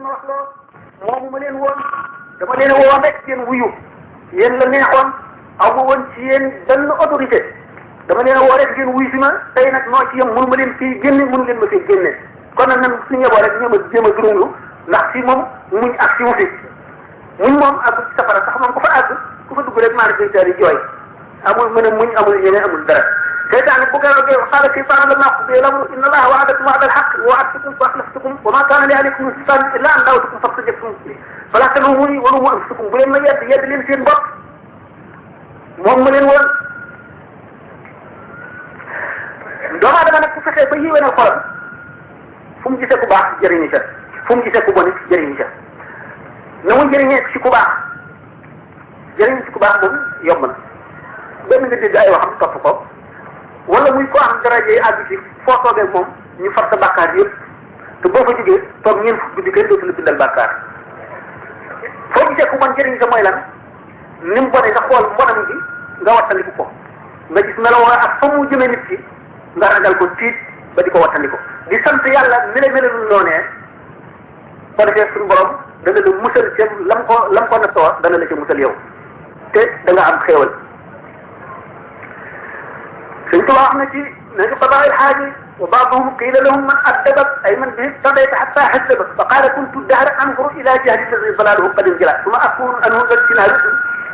ma wax loo moomu ma leen woon dama leen woon rek ngeen wuyu yéen la neexoon aw ma woon ci yéen benn autorité dama leen woo rek ngeen wuyu si ma tey nag noo ci yem mënu ma leen fii génne mënu leen ma fii génne kon nag nan suñu yeboo rek jéem a durungu ndax fii moom muñ ak si wu fi muñ moom àgg ci safara sax moom ku fa àgg ku fa dugg rek maa ngi koy jooy amul mën a muñ amul yeneen amul dara seytaane bu gërëgee qaala shaytaanu lammaa qudiya al-amru inna Allaha wa'adakum wa'da al-haqqi wa wa'adtukum fa akhlaftukum wa maa kaana li alaykum min sultaanin illaa an da'awtukum fastajabtum lii falaa taluumuunii wa luumuu anfusakum bu leen ma yedd leen seen bopp moom ma leen woon. doomu aadama nag ku fexee ba yéwénal xolam fu mu gisee ku baax jëriñu ca fu mu gisee ku bon it jëriñu ca na mu jëriñee ci ku baax jëriñu ci ku baax moom yomb na benn nga dégg ay waxam topp ko. wala muy ko am daraje àgg ci foo toogee moom ñu far sa bàkkaar yëpp te boo fa jógee toog ñeent fukki guddi kenn dootu la bindal bàkkaar foo gisee ku bon njëriñ sa mooy lan ni mu bonee nga xool mbonam gi nga wattandiku ko nga gis meloo ak fa mu jëmee nit ki nga ragal ko tiit ba di ko wattandiku di sant yàlla melul noonee ko defee suñu borom dana la musal ca lam ko nattoo dana la ca musal yow te da nga am xéewal. Sëñ Tuubaa wax na ci nañu qadaa al-haaji wa ba'duhum qiila lahum man addabak ay man bihi iqtadayta hattaa haddabak fa qaala kuntu dahra anzuru ilaa jahli allazi dalaaluhu qad injala summa akunu anhu ijtinaabi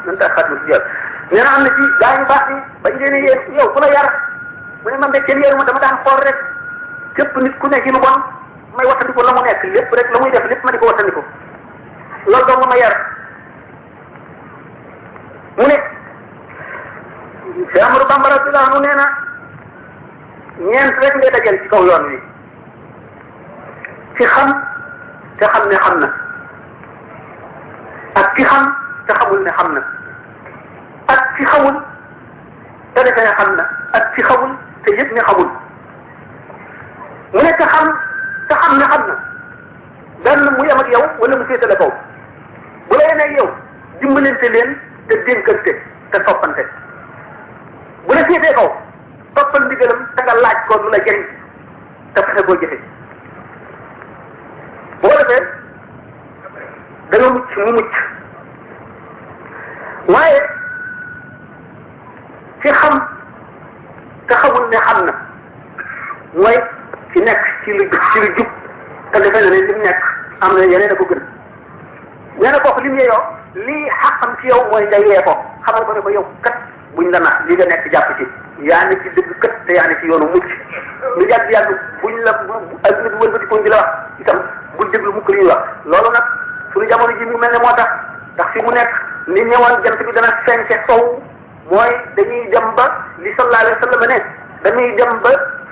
man ta'akhkhara min sijal nee na am na ci gaa yu baax yi bañ leen a yéen yow ku la yar mu ne man de kenn yéen ma dama daan xool rek képp nit ku nekk ci lu bon may wattandiku la mu nekk lépp rek la muy def lépp ma di ko wattandiku loolu dong ma yar mu ne. Cheikh Ahmadou Bamba radiyallahu anhu nee na ñeent rek ngay dajal ci kaw yoon wi ci xam te xam ne xam na ak ci xam te xamul ne xam na ak ci xamul te defe ne xam na ak ci xamul te yëg ne xamul mu ne te xam ne xam na benn mu yem ak yow wala mu féetale kaw bu la yemee ak yow dimbalante leen te dénkante te soppante bu la féetee kaw toppal ndigalam te nga laaj ko lu la jëriñ te fexe koo jëfe boo defee da nga mucc mu mucc waaye ci xam te xamul ne xam na mooy ci nekk ci lu jub te defe na ne li mu nekk am na yeneen a ko gën nee na kooku li mu yeyoo lii xaqam ci yow mooy nga yee ko xamal ko ne ko yow kat buñ la nax li nga nekk jàpp ci yaa ne ci dëgg kat te yaa ne ci yoonu mucc lu yàgg buñ la adduna bi wëlbati ko di la wax itam buñ déglu mukk li ñuy wax loolu nag suñu jamono ji mu mel ne moo tax ndax fi mu nekk ni ñëwoon jant bi dana fenke sow mooy dañuy dem ba li sallallahu alayhi wa sallam ne dañuy dem ba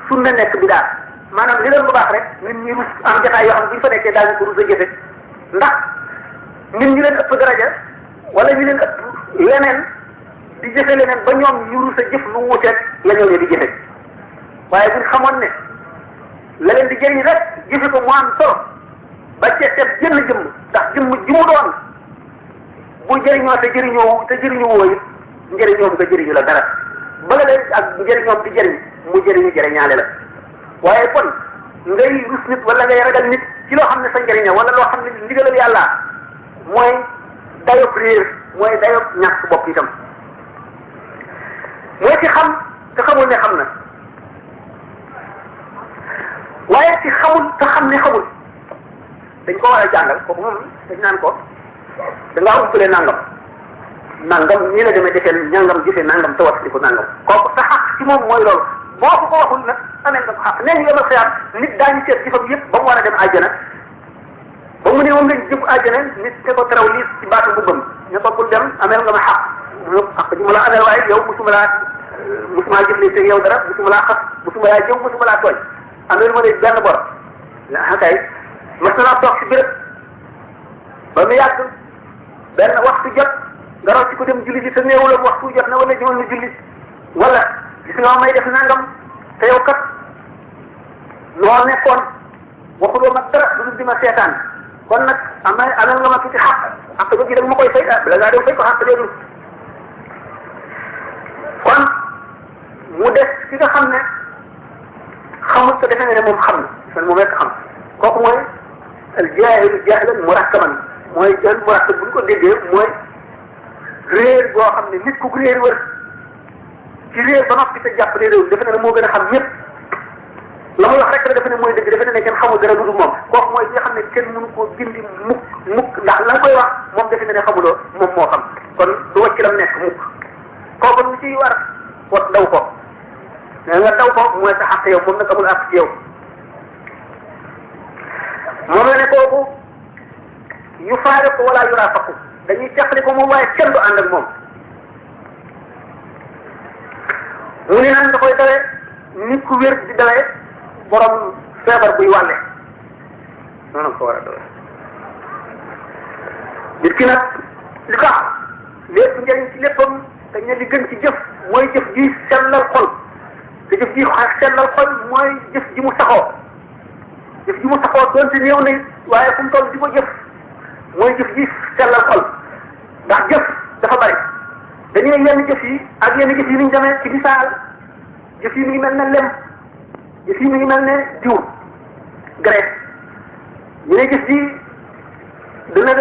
sunna nekk bi daal maanaam li leen lu baax rek nit ñi rus am jotaay yoo xam ne buñ fa nekkee daañu ko rus a jëfe ndax nit ñi leen ëpp daraja wala ñu leen ëpp leneen di jëfe leneen ba ñoom ñu rus a jëf lu wuuteeg la ñoo ne di jëfe waaye buñ xamoon ne la leen di jëriñ rek jëfe ko mu am solo ba ca seet jënn jëmm ndax jëmm ji mu doon bu jëriñoo te jëriñu woo it njëriñoom nga jëriñu la dara bala leen ak njëriñoom di jëriñ mu jëriñu jëriñaale la waaye kon ngay rus nit wala ngay ragal nit ci loo xam ne sa njëriña wala loo xam ne ndigalal yàlla mooy dayob réer mooy dayob ñàkk bopp itam mooy ci xam te xamul ne xam na waaye ci xamul te xam ne xamul dañ ko war a jàngal kooku moom dañ naan ko da ngaa umpale nangam ñii la demee defee ñangam jëfee nangam te wat di ko nangam kooku sa xaq ci moom mooy loolu boo ko ko waxul nag amee nga ko xaq nee ñu yemal xiyaam nit daañu seet jëfam yëpp ba mu war a dem àjjana ba mu ne moom lañ jëm àjjana nit te ko teraw lii ci baatu mbubbam ñu ko bul dem ameel nga ma xaq xaq ji ma la ameel waaye yow musuma jëflante yow dara musuma laa xas musuma laa jëw musuma laa tooñ ameel ma ne benn bor ah kay mas na naa toog si béréb ba mu yàgg benn waxtu jot nga raw ci ko dem julli ji te néewulam waxtu jot na wala ñëwal na julli wala gis nga may def nangam te yow kat loo nekkoon waxuloo ma dara du di ma seetaan kon nag amel nga ma tuuti xaq ba gi da ma koy fay bala ngaa dem fay ko xaq léegi kon mu des ki nga xam ne xamul te defe nga ne moom xam na moom rek xam kooku mooy al jaahilu jahlan murakkaban mooy jël murakkab bu ñu ko déggee mooy réer boo xam ne nit ku réer wër ci réer ba noppi te jàpp réeréwul defe ne moo gën a xam ñëpp la muy wax rek la defe ne mooy dëgg defe ne kenn xamul dara lu dul moom kooku mooy li nga xam ne kenn mënu koo gindi mukk ndax la nga koy wax moom defe ne xamuloo moom moo xam kon du wàcc la mu nekk mukk kooku lu ciy war wat daw ko nga daw ko mooy sa xaq yow moom nag amul àq ci yow moom la ne kooku yu faare ko wala yurafaqu dañuy teqali ko moom waaye kenn du ànd ak moom mu ne nan da koy dawee nit ku wér di dawee borom feebar buy wàlle noonu ko war a dawee nit ki nag li ko lépp njëriñ ci léppam te ñu li gën ci jëf mooy jëf ji sellal xol te jëf ji sellal xol mooy jëf ji mu saxoo jëf ji mu saxoo doonte néew na waaye fu mu toll di ko jëf mooy jëf ji sellal xol ndax jëf dafa bari dañuy yenn jëf yi ak yenn jëf yi ni ñu demee ci misaal jëf yi mi ngi mel ne lem jëf yi mi ngi mel ne diw graisse ñu ne jëf ji dina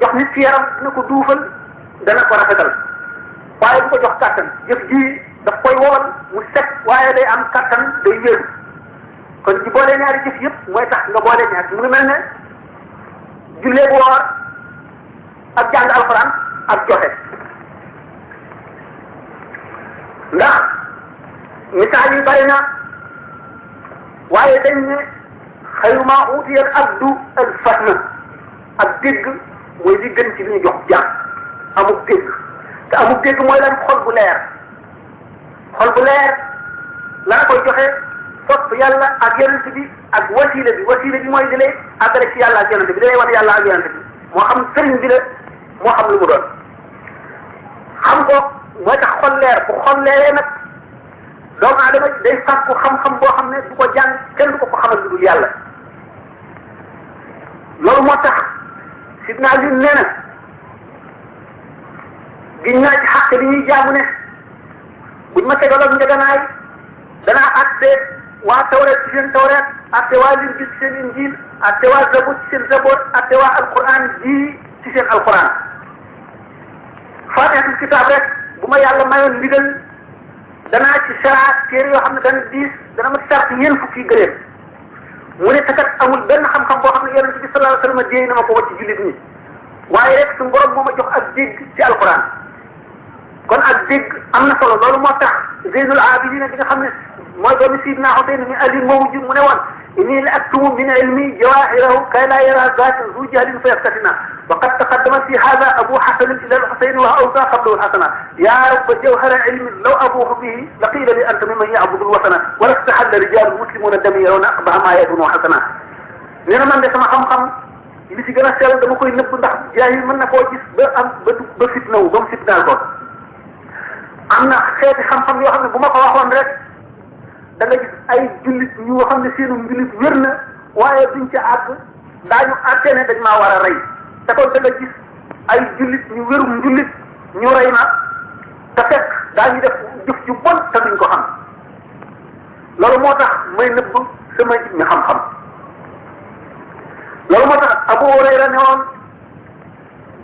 jox nit ci yaram dina ko duufal dana ko rafetal waaye du ko jox kàttan jëf ji daf koy wowal mu set waaye day am kàttan day wér kon ci boole ñaari jëf yëpp mooy tax nga boole ñaari mu ngi mel ne jullee woor ak jàng alxuraan ak joxe ndax misaal yi bari na waaye dañ ne xayru maa uutiyal abdu al fahma ak dégg mooy li gën ci li ñu jox jaam amul dégg te amul dégg mooy lan xol bu leer xol bu leer la koy joxe topp yàlla ak yonent bi ak wasiila bi mooy li lay àggale ci yàlla ak yonent bi li lay wan yàlla ak yonent bi moo xam sëriñ bi la moo xam lu mu doon xam ko mooy tax xol leer bu xol leeree nag doomu aadama day sàkku xam-xam boo xam ne du ko jàng kenn du ko xamal lu dul yàlla loolu moo tax sidna Ali nee na giñ naa ci xàq li ñuy jaamu ne buñ ma tegaloon njëganaay danaa àtte waa tawreet ci seen tawreet àtte waa linjiil ci seen injiil àtte waa zabur ci seen zabur àtte waa alquran ji ci seen alquran faatihatul kitaab rek bu ma yàlla mayoon ndigal danaa ci saraat téere yoo xam ne dana diis dana ma sart ñeent fukki gëléem mu ne takat amul benn xam-xam boo xam ne yonent bi sallallahu alayhi wa sallam déey na ma ko wacc jullit ñi waaye rek suñu borom moo ma jox ak dégg ci alquran kon ak dégg am na solo loolu moo tax Zeynul Abidin bi nga xam ne mooy doomi Sidna Husayn mi Ali Mawju mu ne woon inni la aktumu min ilmi jawahirahu kay laa yara zaata zu jahlin fa yaftatina wa qad taqaddama fi hada abu hasan ila al-Husayn wa awsa qablahu al-hasana ya rabba jawhara ilmi law abuhu bihi laqila li anta mimman ya'budu al-wasana wa la istahalla rijalu muslimuna dami yarawna aqbaha ma yakunu hasana nee na man de sama xam-xam li ci gën a sell dama koy nëbb ndax jaahil mën na koo gis ba am ba fitnawu ba mu fitnaal ko am na xeeti xam-xam yoo xam ne bu ma ko waxoon rek da nga gis ay jullit ñu xam ne seenu mbilit wér na waaye duñ ca àgg daañu àtte ne dañ maa war a rey te kon da nga gis ay jullit ñu wérum njullit ñu rey ma te fekk daañu def jëf ju bon te duñ ko xam loolu moo tax may nëbb sama ñu xam-xam loolu moo tax Abu Hurayra ne woon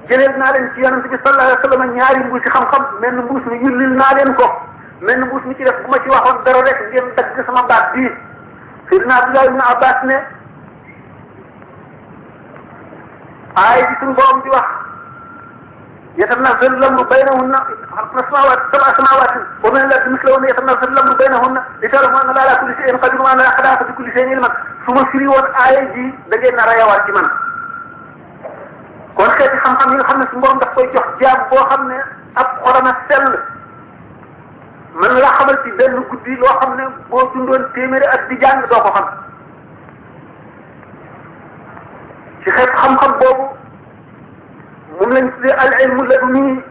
jëleel naa leen ci yonent bi sallallahu alayhi wa sallam ñaari mbuusi xam-xam menn mbuus mi yullil naa leen ko menn mbuus mi ci def bu ma ci waxoon dara rek ngeen dagg sama baat bii Sayyidina Abdullah ibn Abbas ne aay bi suñu borom di wax yatanazzalu l-amru baynahunna sab'a samaawatin wa min al-ardi mislahunna yatanazzalu l-amru baynahunna li ta'lamu anna Allaha ala kulli shay'in qadirun wa anna Allaha qad ahata bi kulli shay'in ilman su ma firi woon aaya ji da ngeen nar a yawaat ci man kon xeeti xam-xam yi nga xam ne suñu borom daf koy jox jaam boo xam ne ab xolam a sell man la xamal ci benn guddi loo xam ne boo dundoon téeméeri at di jàng doo ko xam ci xeetu xam-xam boobu moom lañ tuddee al ilmu laduni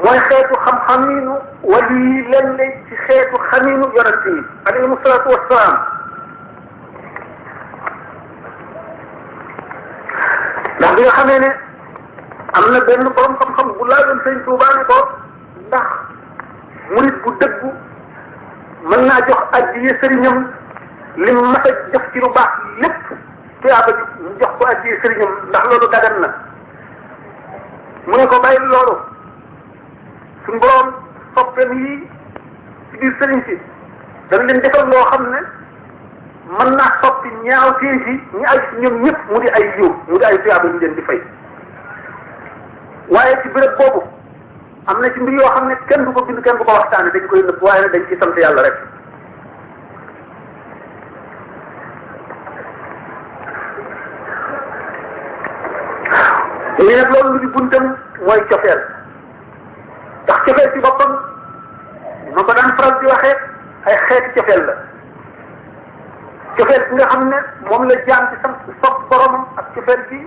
mooy xeetu xam-xamiinu wali yi lenn ci xeetu xamiinu yonent yi alayhimu salaatu wassalaam ndax bi nga xamee ne am na benn borom xam-xam bu laajoon sëñ Tuubaa ne ko ndax murit bu dëggu mën naa jox addiya sëriñam lim mas a jox ci lu baax lépp tuyaaba ji mu jox ko addi sëriñam ndax loolu dagan na mu ne ko bàyyi loolu suñu borom soppeem yi ci biir sëriñ si dana leen defal loo xam ne mën naa soppi ñaaw téef yi ñu ay ñoom ñëpp mu di ay yiw mu di ay tuyaaba ñu leen di fay waaye ci béréb boobu am na ci mbir yoo xam ne kenn du ko bind kenn du ko waxtaane dañ koy nëbb waaye dañ ci sant yàlla rek lii nag loolu lu di buntam mooy cofeel ndax cofeel ci boppam ma ko daan faral di waxee ay xeeti cofeel la cofeel bi nga xam ne moom la jaam ci sant sopp boromam ak cofeel bi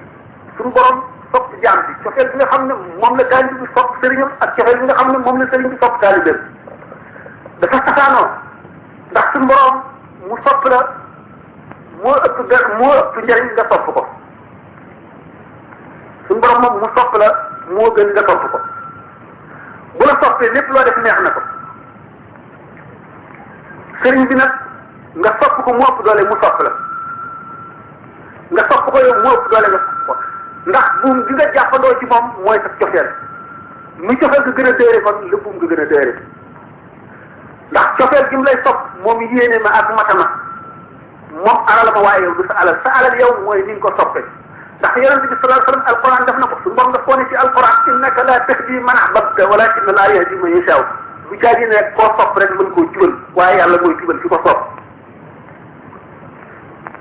suñu borom sopp jaam bi cofeel bi nga xam ne moom la taalibe bi sopp sëriñam ak cofeel bi nga xam ne moom la sëriñ bi sopp taalibeem dafa safaanoo ndax suñu borom mu sopp la moo ëpp njëriñ nga sopp ko suñu borom moom mu sopp la moo gën nga sopp ko bu la soppee lépp loo def neex na ko sëriñ bi nag nga sopp ko mu ëpp doole mu sopp la nga sopp ko yow mu ëpp doole nga sopp ko ndax buum gi nga jàppandoo ci moom mooy sa cofeel muy cofeel ga gën a dëre kon la buum ga gën a dëre ndax cofeel gi mu lay sopp moom yéene ma ak matama moom alal ma waaye yow du sa alal yow mooy ni nga ko soppe ndax yonent bi sallallahu alayhi wa sallam alquran def na ko suñu borom daf koo ne ci alquran innaka la tahdi man ahbabta walakinna Allah yahdi man yashaa bu caagi ne koo sopp rek mën koo jubal waaye yàlla mooy jubal fi ko sopp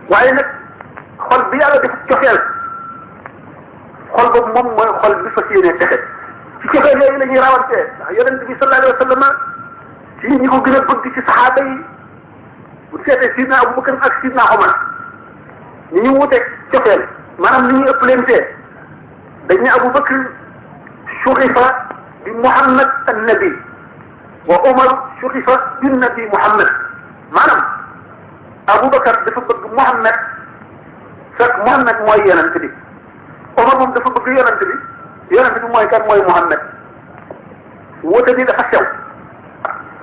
waaye nag xol bi yàlla def cofeel xol boobu moom mooy xol bi fas yéene texe ci cofeel yooyu la ñuy rawantee ndax yonent bi sallallahu alayhi wa sallam ci ñi ko gën a bëgg ci saxaaba yi bu seetee sidna Abubakar ak sidna Omar ñi ñu wuteeg cofeel maanaam li ñuy ëpp leen tee dañ ne Abubakar shuxifa bi Muhammad an-nabi wa Omar shuxifa bi nabi Muhammad maanaam Abubakar dafa bëgg Muhammad fekk Muhammad mooy yonent bi Omar moom dafa bëgg yonent bi mooy kan mooy Muhammad wóote bi dafa sew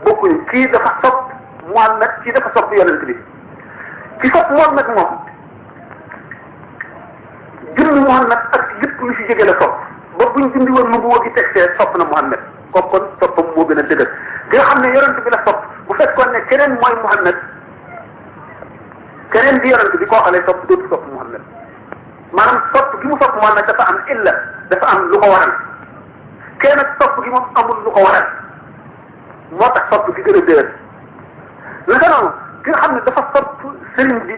bokkuñu kii dafa sopp Muhammad kii dafa sopp yonent bi ki sopp Muhammad moom jëmmi Muhammad ak lépp lu si jóge la sopp ba buñ dindi woon mu bu gi teg see sopp na Muhammad kooku kon soppam moo gën a dëgër ki nga xam ne yonent bi la sopp bu fekkoon ne keneen mooy Muhammad keneen di yonent bi koo xalee sopp dootu sopp Muhammad maanaam sopp gi mu sopp Muhammad dafa am illa dafa am lu ko waral kenn ak sopp gi moom amul lu ko waral moo tax sopp gi gën a dëgër naka noonu ki nga xam ne dafa sopp sëriñ bi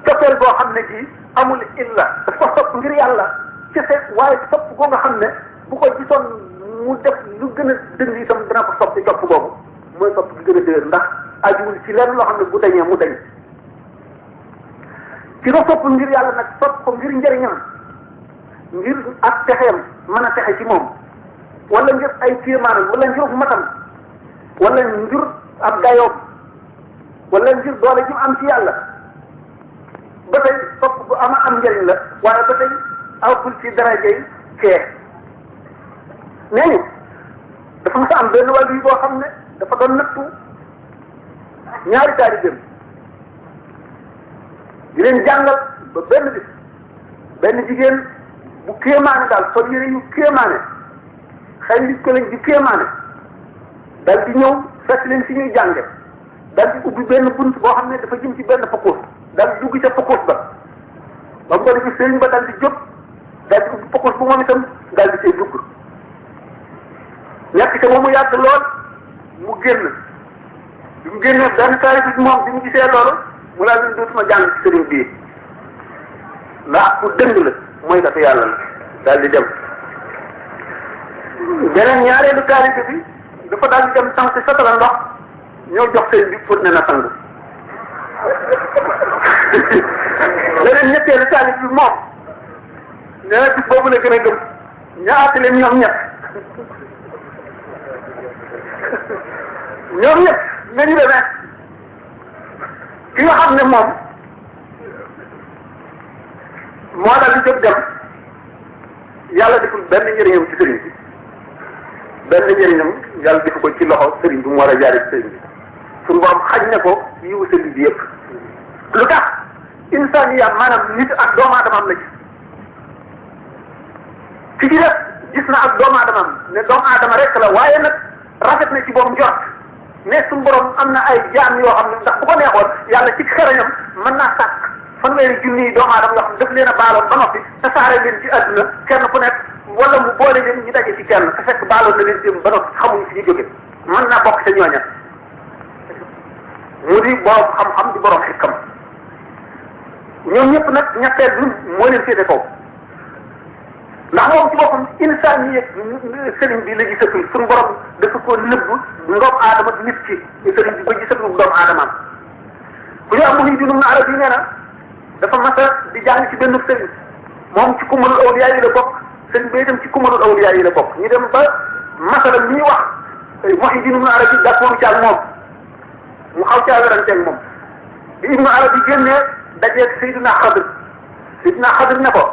coppeel boo xam ne ji amul illa daf ko sopp ngir yàlla kese waaye sopp goo nga xam ne bu ko gisoon mu def lu gën a dëng itam dana ko sopp ci copp boobu mooy sopp gi gën a dëgër ndax ajuwul ci lenn loo xam ne bu dañee mu dañ ki ko sopp ngir yàlla nag sopp ko ngir njëriñam ngir ak texeem mën a texe ci moom wala ngir ay kéemaanam wala ngir matam wala ngir ab dayoom wala ngir doole ji mu am ci yàlla ba tey sopp bu ama am njëriñ la waaye ba tey awul ci darajay kee nee ñu dafa mos a am benn wàll yi boo xam ne dafa doon nattu ñaari taalibeem di leen jàngal ba benn bis benn jigéen bu kéemaane daal sol yére yu kéemaane xëy nit ko lañ di kéemaane dal di ñëw fekk leen si ñuy jànge dal di ubbi benn bunt boo xam ne dafa jëm ci benn pakkuus dal di dugg ca pakkuus ba mu ko defee sëriñ ba dal di jóg dal di ubbi pakkuus bu moom itam dal di cay dugg nekk ca moomu yàgg lool mu génn bi mu génnee benn taalibe bi moom bi mu gisee loolu mu laa leen dootuma jàng ci sëriñ bii ndax ku dëng la mooy dafa yàlla la daal di dem beneen ñaareelu taalibe bi dafa daal di dem sang si satala ndox ñoo jox sëriñ bi pour ne na sang beneen ñetteelu taalibe bi moom nee na bis boobu la gën a gëm ñaata leen ñoom ñett nañu demee ki nga xam ne moom moo daal di jóg dem yàlla deful benn njëriñam ci sëriñ bi benn njëriñam yàlla defu ko ci loxo sëriñ bi mu war a jaare ci sëriñ bi suñu borom xañ na ko yiwu sëriñ bi yëpp lu tax insaniya maanaam nit ak doomu aadama am la ci ci def gis na ak doomu aadama am ne doomu aadama rek la waaye nag rafet na ci boobu njort ne suñu borom am na ay jaam yoo xam ne ndax bu ko neexoon yàlla ci xerañam mën naa sàkk fanweeri junni doomu aadama yoo xam ne daf leen a baaloon ba noppi tasaare leen ci àdduna kenn ku nekk wala mu boole leen ñu daje ci kenn te fekk baaloon na leen dem ba noppi xamuñu fi ñu jóge mën naa bokk ca ñooña mu di borom xam-xam di borom xikam ñoom ñëpp nag ñetteel bi moo leen féete kaw ndax moom ci boppam insaan yi sëriñ bi la gisatul suñu borom dafa ko nëbb doomu aadama nit ci sëriñ bi ba gisatul doomu aadamaam ku ñu am mu dinu na arab yi nee na dafa masa di jàng ci benn sëriñ moom ci kumalul awliya yi la bokk sëriñ bi itam ci kumalul awliya yi la bokk ñu dem ba masala mi ñuy wax Muhyiddin Ibn Arabi d'accord ci ak moom mu xaw caa weranteeg moom bi Ibn Arabi génnee dajeeg Seydina Xadir ne ko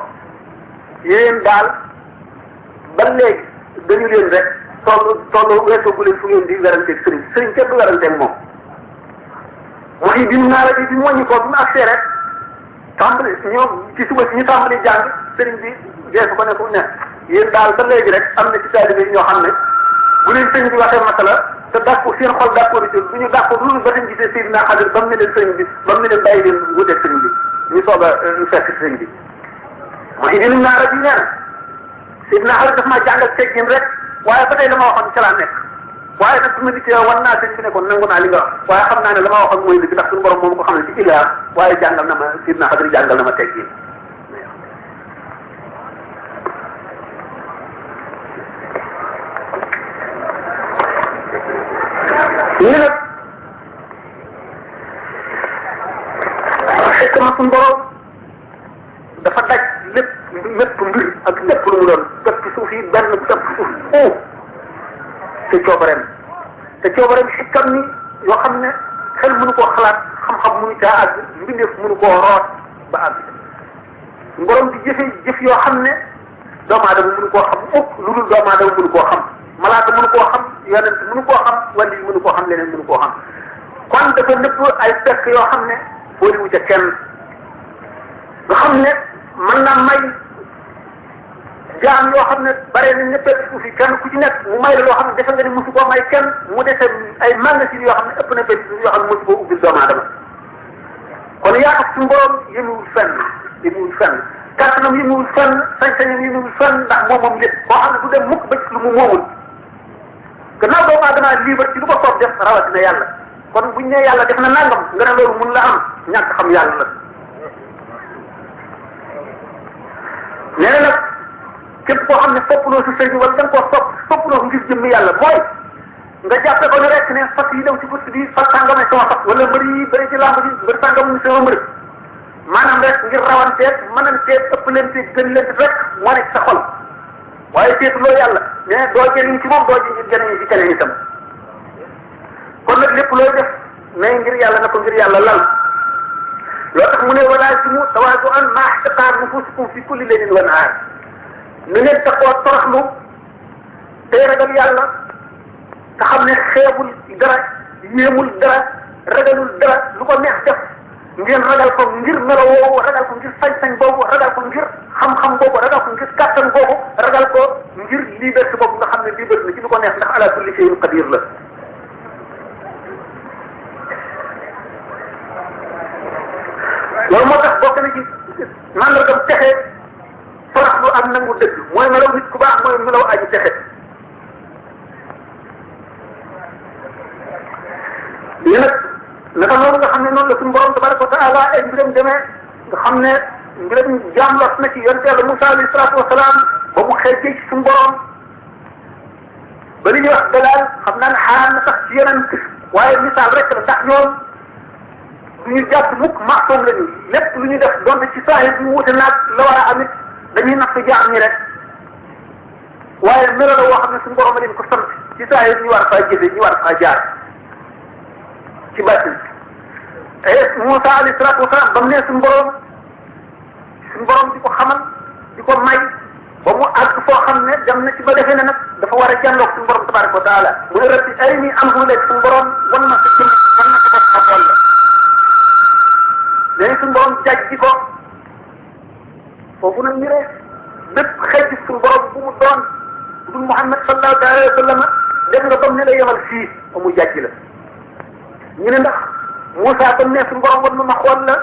yéen daal ba léegi dañu leen rek toll weesoogu leen fu ngeen di weranteeg sëriñ kenn du weranteeg moom Muhyiddin Ibn Arabi bi moññi ko bi mu agsee rek tàmbali ñoom ci suba si ñu tàmbali jàng sëriñ bi geesu ko ne ko ne yéen daal ba léegi rek am na ci taalibe yi ñoo xam ne bu leen sëriñ bi waxee masala te d'accord seen xol d'accord ci du ñu d'accord loolu ba dañ gisee Seydina Xadir ba mu ne leen sëriñ bi ba mu ne leen bàyyi leen wuteeg sëriñ bi ñu soog a fekk sëriñ bi mooy indi nañ naa rek nee na Seydina Xadir daf maa jàngal teggin rek waaye ba tey la ma waxoon ca laa nekk waaye nag su ma dikkee wan naa sëriñ bi ne ko nangu naa li nga wax waaye xam naa ne la ma waxoon mooy dëgg ndax suñu borom moom ko xam ne ci ilaar waaye jàngal na ma Seydina Xadir jàngal na ma teggin lii nag fekk na suñu borom dafa daj lépp mbir ak lépp lu mu doon bépp suuf yi benn bépp suuf te coobareem xikam ni yoo xam ne xel mënu koo xalaat xam-xam mënu caa àgg mbindeef mënu koo root ba àgg suñu borom di jëf yoo xam ne doomu aadama mënu koo xam lu dul doomu aadama mënu koo xam malaaka mënu koo xam yonent mënu koo xam wàll yi mënu koo xam leneen mënu koo xam kon dafa nëpp ay pekk yoo xam ne booliwu ca kenn nga xam ne mën na may jaam yoo xam ne bare na ñëpp suuf yi kenn ku ci nekk mu may la loo xam ne defe nga ni mosu koo may kenn mu dese ay magasin yoo xam ne ëpp na benn suuf yoo xam ne mosu koo ubbil doomu aadama kon yaakaar suñu borom yëmuwul fenn kàttanam yëmuwul fenn sañ-sañam yëmuwul fenn ndax moom lépp boo xam ne du dem mukk ba ci lu mu moomul gannaaw doomu aadama libre ci lu ko soob def rawatina yàlla kon buñ ne yàlla def na nangam nga ne loolu mun la am ñàkk xam yàlla la nee na nag képp koo xam ne soppuloo si sëriñ wala da nga koo soppuloo ngir jëmmi yàlla mooy nga jàppe ko ne rek ne fas yi daw ci course bi fas sàngamay sama fas wala mbër yi bëri ci lamb ji mbër sàngam sama mbër maanaam rek ngir rawanteeg mënanteeg ëpp leen te gën leen rek moo nekk sa xol waaye seetuloo yàlla mais doo jëriñ ci moom doo jëriñ ci keneen itam kon nag lépp looy def mais ngir yàlla na ko ngir yàlla lal loo tax mu ne walaazimu tawaadu'an maa ihtiqaar nufuusikum fi kulli laylin wa nahaar na ngeen taxoo toroxlu tey ragal yàlla te xam ne xeebul dara yéemul dara ragalul dara lu ko neex def ngeen ragal ko ngir melo woowu ragal ko ngir sañ-sañ boobu ragal ko ngir xam-xam boobu ragal ko ngir kàttan boobu ragal ko ngir liberté boobu nga xam ne liberté na ci lu ko neex ndax ala kulli shay'in qadir la loolu moo tax bokk na ci màndargam texe faraxlu ak nangu dëgg mooy melaw nit ku baax mooy melaw aji texe lii nag naka noonu nga xam ne noonu la suñu borom tabaraka wa taala ay mbiram demee nga xam ne mbiram jaam los na ci yonent Yàlla Musaa alayhi salaatu wa salaam ba mu xeejee ci suñu borom ba li ñuy wax dalaal xam naa ne xaaraan na sax ci yeneen waaye misaal rek la ndax ñoom du ñu jàpp mukk maxsoom lañu lépp lu ñu def donte ci saahir bi wuute naag la war a amit dañuy natt jaar ñi rek waaye melo la woo xam ne suñu borom a leen ko sant ci saahir ñu war faa jëfe ñu war faa jaar ci bàttin Moussa alayhi salaatu wasalaam ba mu ne suñu borom di ko xamal di ko may ba mu àgg foo xam ne dem na ci ba defee ne nag dafa war a jànloog suñu borom tabaraka wa taala mu ne rabbi arinii anzur ilayk suñu borom wan na sa jëm wan na sa bopp ma xool la léegi suñu borom jàjji ko foofu nag ñu ne bépp xeej suñu borom bu mu doon bu dul Muhammad sallallahu alayhi wa sallam def nga bam ne la yemal fii ba mu jàjji la ñu ne ndax Moussa ba ne suñu borom war na ma xool la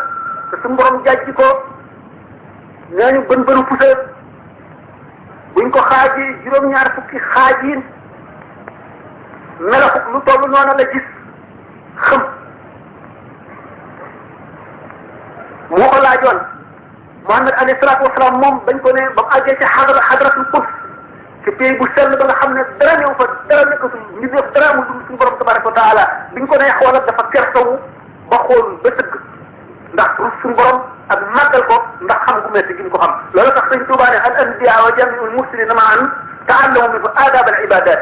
te suñu borom jàjji ko nee ñu bën bënu pusa buñ ko xaaji juróom-ñaar fukki xaajiin melaxuk lu toll noonu la gis xam moo ko laajoon Muhammad alayhi salaatu wasalaam moom bañ ko ne ba mu àggee ci xadratul quds ci pays bu sell ba nga xam ne dara ñëw fa dara nekkatul ngi def dara mu dul suñu borom tabaraka wa taala biñ ko ne xoolal dafa kersawu ba xool ba tëgg ndax suñu borom ak màggal ko ndax xam gu metti gi ñu ko xam loolu tax sëñ Tuubaa ne al anbiya wa jamiul mursalina ma'an ta'allamu minhu adab al ibadat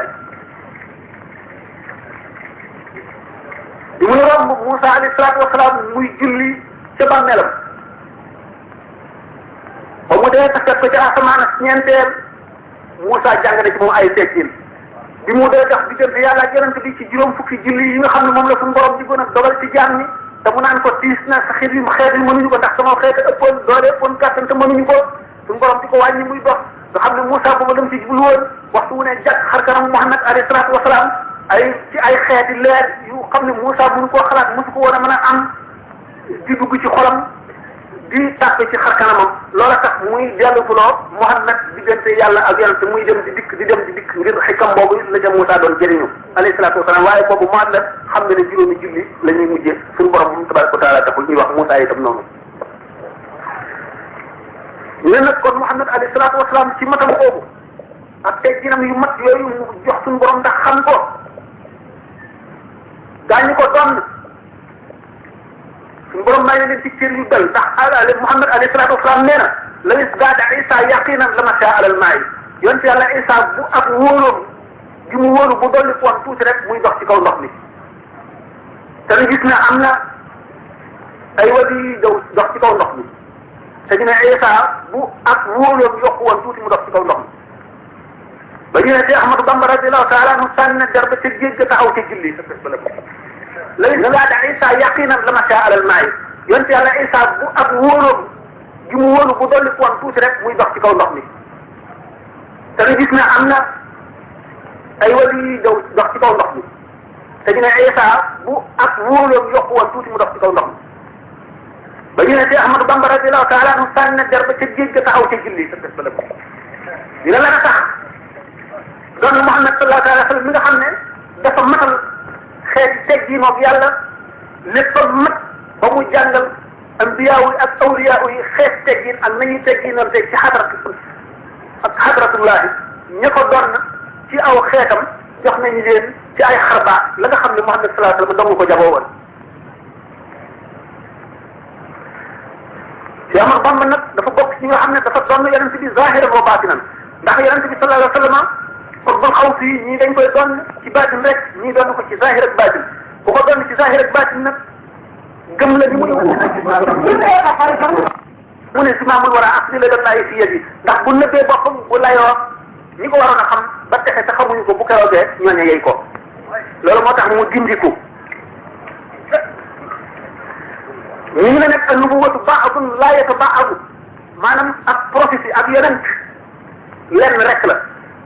bi mu romb Moussa alayhi salaatu wasalaam muy julli ca bàmmeelam ba mu dee tax ko ca asamaan ak ñeenteel Moussa jàng na ci moom ay teggin bi mu dee tax diggante yàlla ak yonent bi ci juróom fukki julli yi nga xam ne moom la suñu borom di gën a dogal ci jaam ñi te mu naan ko tiis na sa xeet yi mënuñu ko ndax sama xeet ëppoon doole ëppoon kàttan te mënuñu ko suñu borom di ko wàññi muy dox nga xam ne Moussa boobu lam ci jublu woon waxtu wu ne jàkk xar kanam Muhammad alayhi salaatu wasalaam ci ay xeeti leer yu xam ne Moussa mënu koo xalaat mosu ko woon a mën a am di dugg ci xolam di tàppe ci xar kanamam loola tax muy delluloo Muhammad diggante yàlla ak yonent muy dem di dikk ngir xikam boobu la ca Moussa doon jëriñu alayhi salaatu wasalaam waaye boobu Muhammad xam nga ne juróomi julli la ñuy mujjee suñu borom bu tabaraka wa taala taxul ñuy wax Moussa itam noonu ñu ne nag kon Muhammad alayhi salaatu wasalaam ci matam boobu ak tegginam yu mat yooyu mu jox suñu borom ndax xam ko daañu ko doon suñu borom may na leen ci cër yu dal ndax Muhammad alayhi salaatu wasalaam nee na la isdaada Isa yaqinan la masha alal maa'i yonent yàlla Isa bu ak wóoloom gi mu wóolu bu dolli woon tuuti rek muy dox ci kaw ndox mi te ñu gis ne am na ay wali yu dox ci kaw ndox mi te ñu ne Isa bu ak wóoloom yokku woon tuuti mu dox ci kaw ndox mi ba ñu ne Cheikh Ahmadou Bamba radiyallahu taala anhu sànni na garba ca géej ga taxaw ca julli sa bés ba la isdaada Isa yaqinan la masha alal maa'i yonent yàlla Isa bu ak wóoloom gi mu wóolu bu dolli woon tuuti rek muy dox ci kaw ndox mi te ñu gis ne am na ay wali yu dox ci kaw ndox mi te ñu ne Isa bu ak wóoloom yokku woon tuuti mu dox ci kaw ndox mi ba ñu ne Cheikh Ahmadou Bamba radiyallahu taala anhu sànni na garba ca géej ga taxaw ca julli sa bés ba la dina la tax doon Muhammad sallallahu alayhi wa sallam mi nga xam ne dafa matal xeeti teggi moom yàlla lépp ba mat ba mu jàngal ambiyaawu ak awliyaawu yi xeet teggin ak nañuy tegginoon teg ci xadratullahi ña ko doon ci aw xeetam jox nañu leen ci ay xarbaax la nga xam ne Muhammad sallallahu alayhi wa sallam dong ko jagoo woon. Cheikh Ahmadou Bamba nag dafa bokk ci nga xam ne dafa doon yonent bi zahiran wa baatinan ndax yonent bi sallallahu alayhi wa sallam xutbul xawsi yi ñii dañ koy doon ci baatin rek ñii doon ko ci zahir ak baatin bu ko doon ci zahir ak baatin nag gëm la ni muy mu ne simaamul war a asli la doon laay fi yëg yi ndax bu nëbbee boppam bu layoo ñi ko waroon a xam ba texe te xamuñu ko bu keroogee ñooñu yey ko loolu moo tax mu gindiku ñu ngi ne nag ak nubuwatu ba'dun laa yataba'adu maanaam ak prophétie ak yonent lenn rek la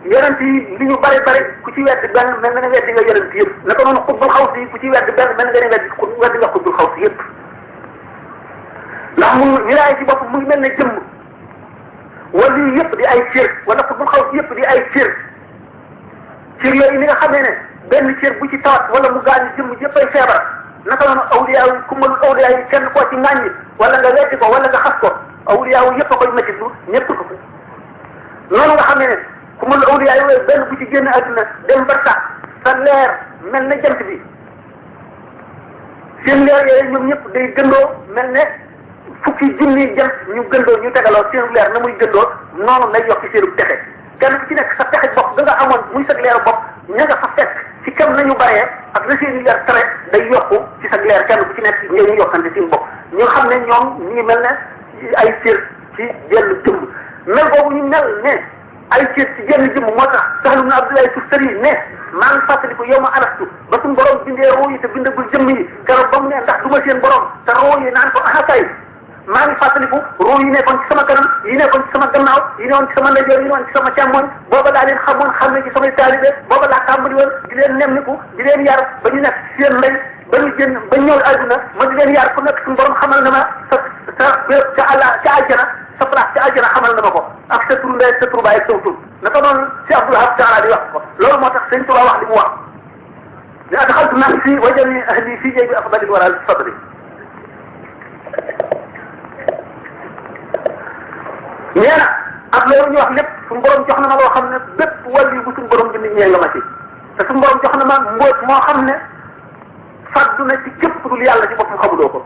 yonent yi li ñu bari ku ci weddi benn mel na ne weddi nga yonent yëpp naka noonu xutbul xawsi yi ku ci weddi benn mel na nga ne weddi nga xutbul xawsi yëpp ndax mu wilaaya ci bopp mu ngi mel ne jëmm wala lii yëpp di ay cër wala xutbul xawsi yëpp di ay cër yooyu ni nga xamee ne benn cër bu ci tawat wala mu gaañu jëmm yëpp ay feebar naka noonu awliyaa yi ku mënul awliyaa yi kenn koo ci ŋàññi wala nga weddi ko wala nga xas ko awliyaa yi yëpp a koy métti du ñëpp ko noonu nga xam ne ku mënul awliyaa yooyu benn bu ci génn àdduna dem ba sax sa leer mel ne jant bi seen leer yooyu ñoom ñëpp day gëndoo mel ne fukki junni jant ñu gëndoo ñu tegaloo seen leer na muy gëndoo noonu lay yokk seenu texe kenn ku ci nekk sa texe bopp da nga amoon muy sa leeru bopp ña nga fa fekk ci kam nañu baree ak la seeni leer tere day yokku ci sa leer kenn ku ci nekk ñu yokkante seen bopp ñu xam ne ñoom ñu ngi mel ne ay cër ci jenn jëmm mel boobu ñu mel ne ay cër ci jenn jëmm moo tax Sahl ibn Abdullah Tustari ne maa ngi fàttaliku yow ma alastu ba suñu borom bindee roo yi te bindagul jëmm yi keroog ba mu ne ndax du ma seen borom te roo yi naan ko axakay maa ngi fàttaliku ruu yi nekkoon ci sama kanam yi nekkoon ci sama gannaaw yi nekkoon ci sama ndeyjoor yi nekkoon ci sama càmmoñ booba laa leen xamoon xam ne ci samay taalibe booba laa tàmbali woon di leen nemmiku di leen yar ba ñu nekk ci seen ndey ba ñu génn ba ñëw àdduna ma di leen yar ku nekk suñu borom xamal na ma ca àjjana sa place ca àjjana xamal na ma ko ak sa tur ndey sa tur baay ak sa tur naka noonu si Abdul Wahab Taala di wax ko loolu moo tax sëñ Tuubaa wax li mu wax ne adxaltu nafsi wa jamii ahli fii jaybi afdalil waraa fadli nee na ak loolu ñu wax lépp suñu borom jox na ma loo xam ne bépp wàllu bu suñu borom bind ñeel nga ma ci te suñu borom jox na ma mbóot moo xam ne faddu na ci képp dul yàlla ci boppam xamuloo ko.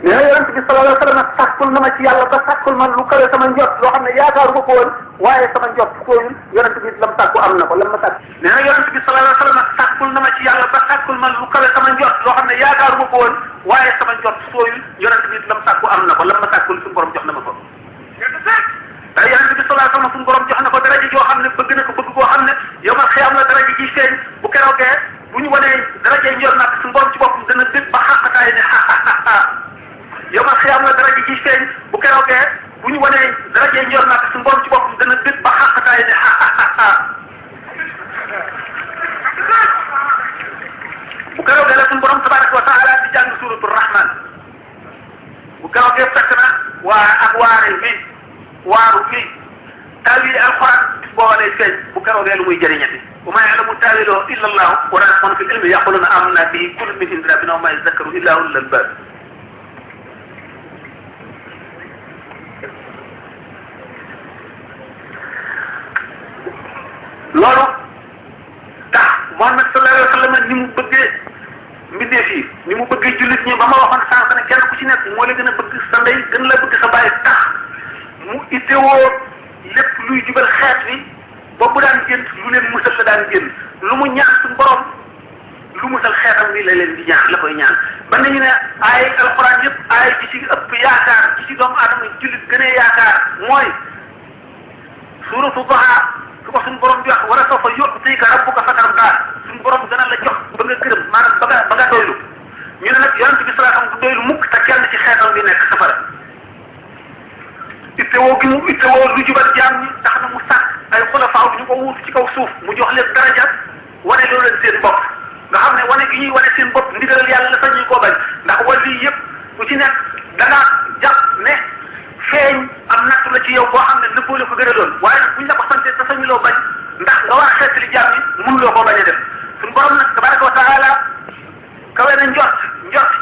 nee na yonent bi sallallahu alayhi wa sallam sàkkul na ma ci yàlla ba sàkkul ma lu kawe sama njot loo xam ne yaakaaru ko woon waaye sama njot kooyul yonent bi lam sàkku am na ko lam ma sàkk. nee na yonent bi sallallahu alayhi wa sallam sàkkul na ma ci yàlla ba sàkkul ma lu kawe sama njot loo xam ne yaakaaru ko woon waaye sama njot kooyul yonent bi lam sàkku am na ko lam ma sàkkul suñu borom jox na ma ko. te yonent bi sallallahu alayhi wa sallam suñu borom jox na ko daraja joo xam ne bëgg na ko bëgg koo xam ne yow ma xiyam la daraja ji feeñ bu keroogee bu ñu wanee daraja njor nag suñu borom ci boppam dana dëgg ba xaqataay ne yow ma xiyam la daraja ji feeñ bu keroogee bu ñu wanee daraja njor nag suñu borom ci boppam dana dëgg ba xaqataay ne bu keroogee la suñu borom tabaraka wa taala di jàng suratu rahman bu keroogee fekk na waa ak waare bi waaru bi tawil alquran boo lay feeñ bu keroogee lu muy jëriñati wa ma ya'lamu ta'wilahu illa Allah wa rasikhuna fil ilmi yaquluna amanna bihi kullun min indi rabbina wa ma yadhakkaru illa ulul albab loolu tax Muhammad sallallahu alayhi wa sallam ni mu bëggee mbindeef yi ni mu bëggee jullit ñi ba ma waxoon sànq ne kenn ku ci nekk moo la gën a bëgg sa ndey gën la bëgg sa baay tax mu ittewoo lépp luy jubal xeet wi ba bu daan génn lu leen musal la daan génn lu mu ñaan suñu borom lu musal xeetam bi la leen di ñaan la koy ñaan ba nañu ne ay alxuraan yëpp ay ci ci ëpp yaakaar ci ci doomu aadama jullit gënee yaakaar mooy suuratu Duha su ko suñu borom di wax wala sawfa yu'tika rabbuka fatardaa suñu borom dana la jox ba nga gërëm maanaam ba nga doylu ñu ne nag yonent bi sallallahu alayhi wasallam du doylu mukk te kenn ci xeetam bi nekk safara ittewoo gi mu ittewoo lu jubal jaam ñi tax na mu sàkk ay xulafaaw ñu ko wuutu ci kaw suuf mu jox leen daraja wane loo leen seen bopp nga xam ne wane gi ñuy wane seen bopp ndigalal yàlla la sañ ñu koo bañ ndax wàll yi yëpp ku ci nekk da nga jàpp ne feeñ am nattu la ci yow boo xam ne nëbboo la ko gën a doon waaye nag buñ la ko sante te sañu loo bañ ndax nga war a xeetali jaam ñi mënuloo koo bañ a def suñu borom nag tabaraka wa taala kawe na njort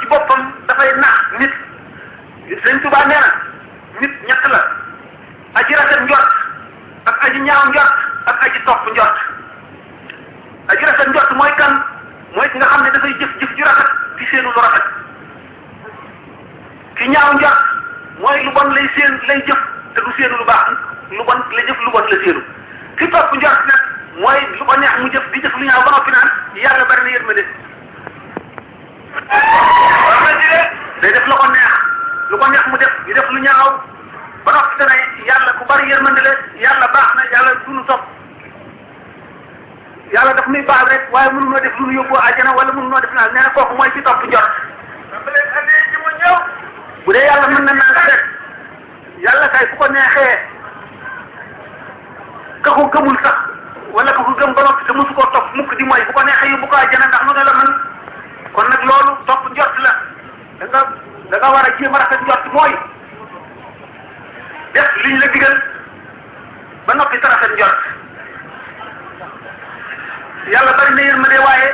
ci boppam dafay nax nit Sëñ Tuubaa nee na nit ñett la aji rafet njort ak aji ñaaw njort ak aji topp njort aji rafet njort mooy kan mooy ki nga xam ne dafay jëf ju rafet di seenu lu rafet ki ñaaw njort mooy lu bon lay jëf te du seenu lu baax lu bon la jëf lu bon la seenu ki topp njort nag mooy lu ko neex mu jëf di jëf lu ñaaw ba noppi naan yàlla bari na yërmande day def lu ko neex mu def di def lu ñaaw ba noppi dana yàlla ku bari yërmande la yàlla baax na yàlla duñu topp yàlla daf muy baax rek waaye mënu noo def lu ñu yóbbu àjjana wala mënu noo def naa nee na kooku mooy ci topp njort bu dee yàlla mën na naan rek yàlla kay bu ko neexee ka ko gëmul sax wala ka ko gëm ba noppi te mosu koo topp mukk di mooy bu ko neexee yóbbu ko àjjana ndax lu ne la mën kon nag loolu topp njort la da nga war a jéem a rafet njort mooy def liñ la digal ba noppi te rafet njort yàlla bari na yërmande waaye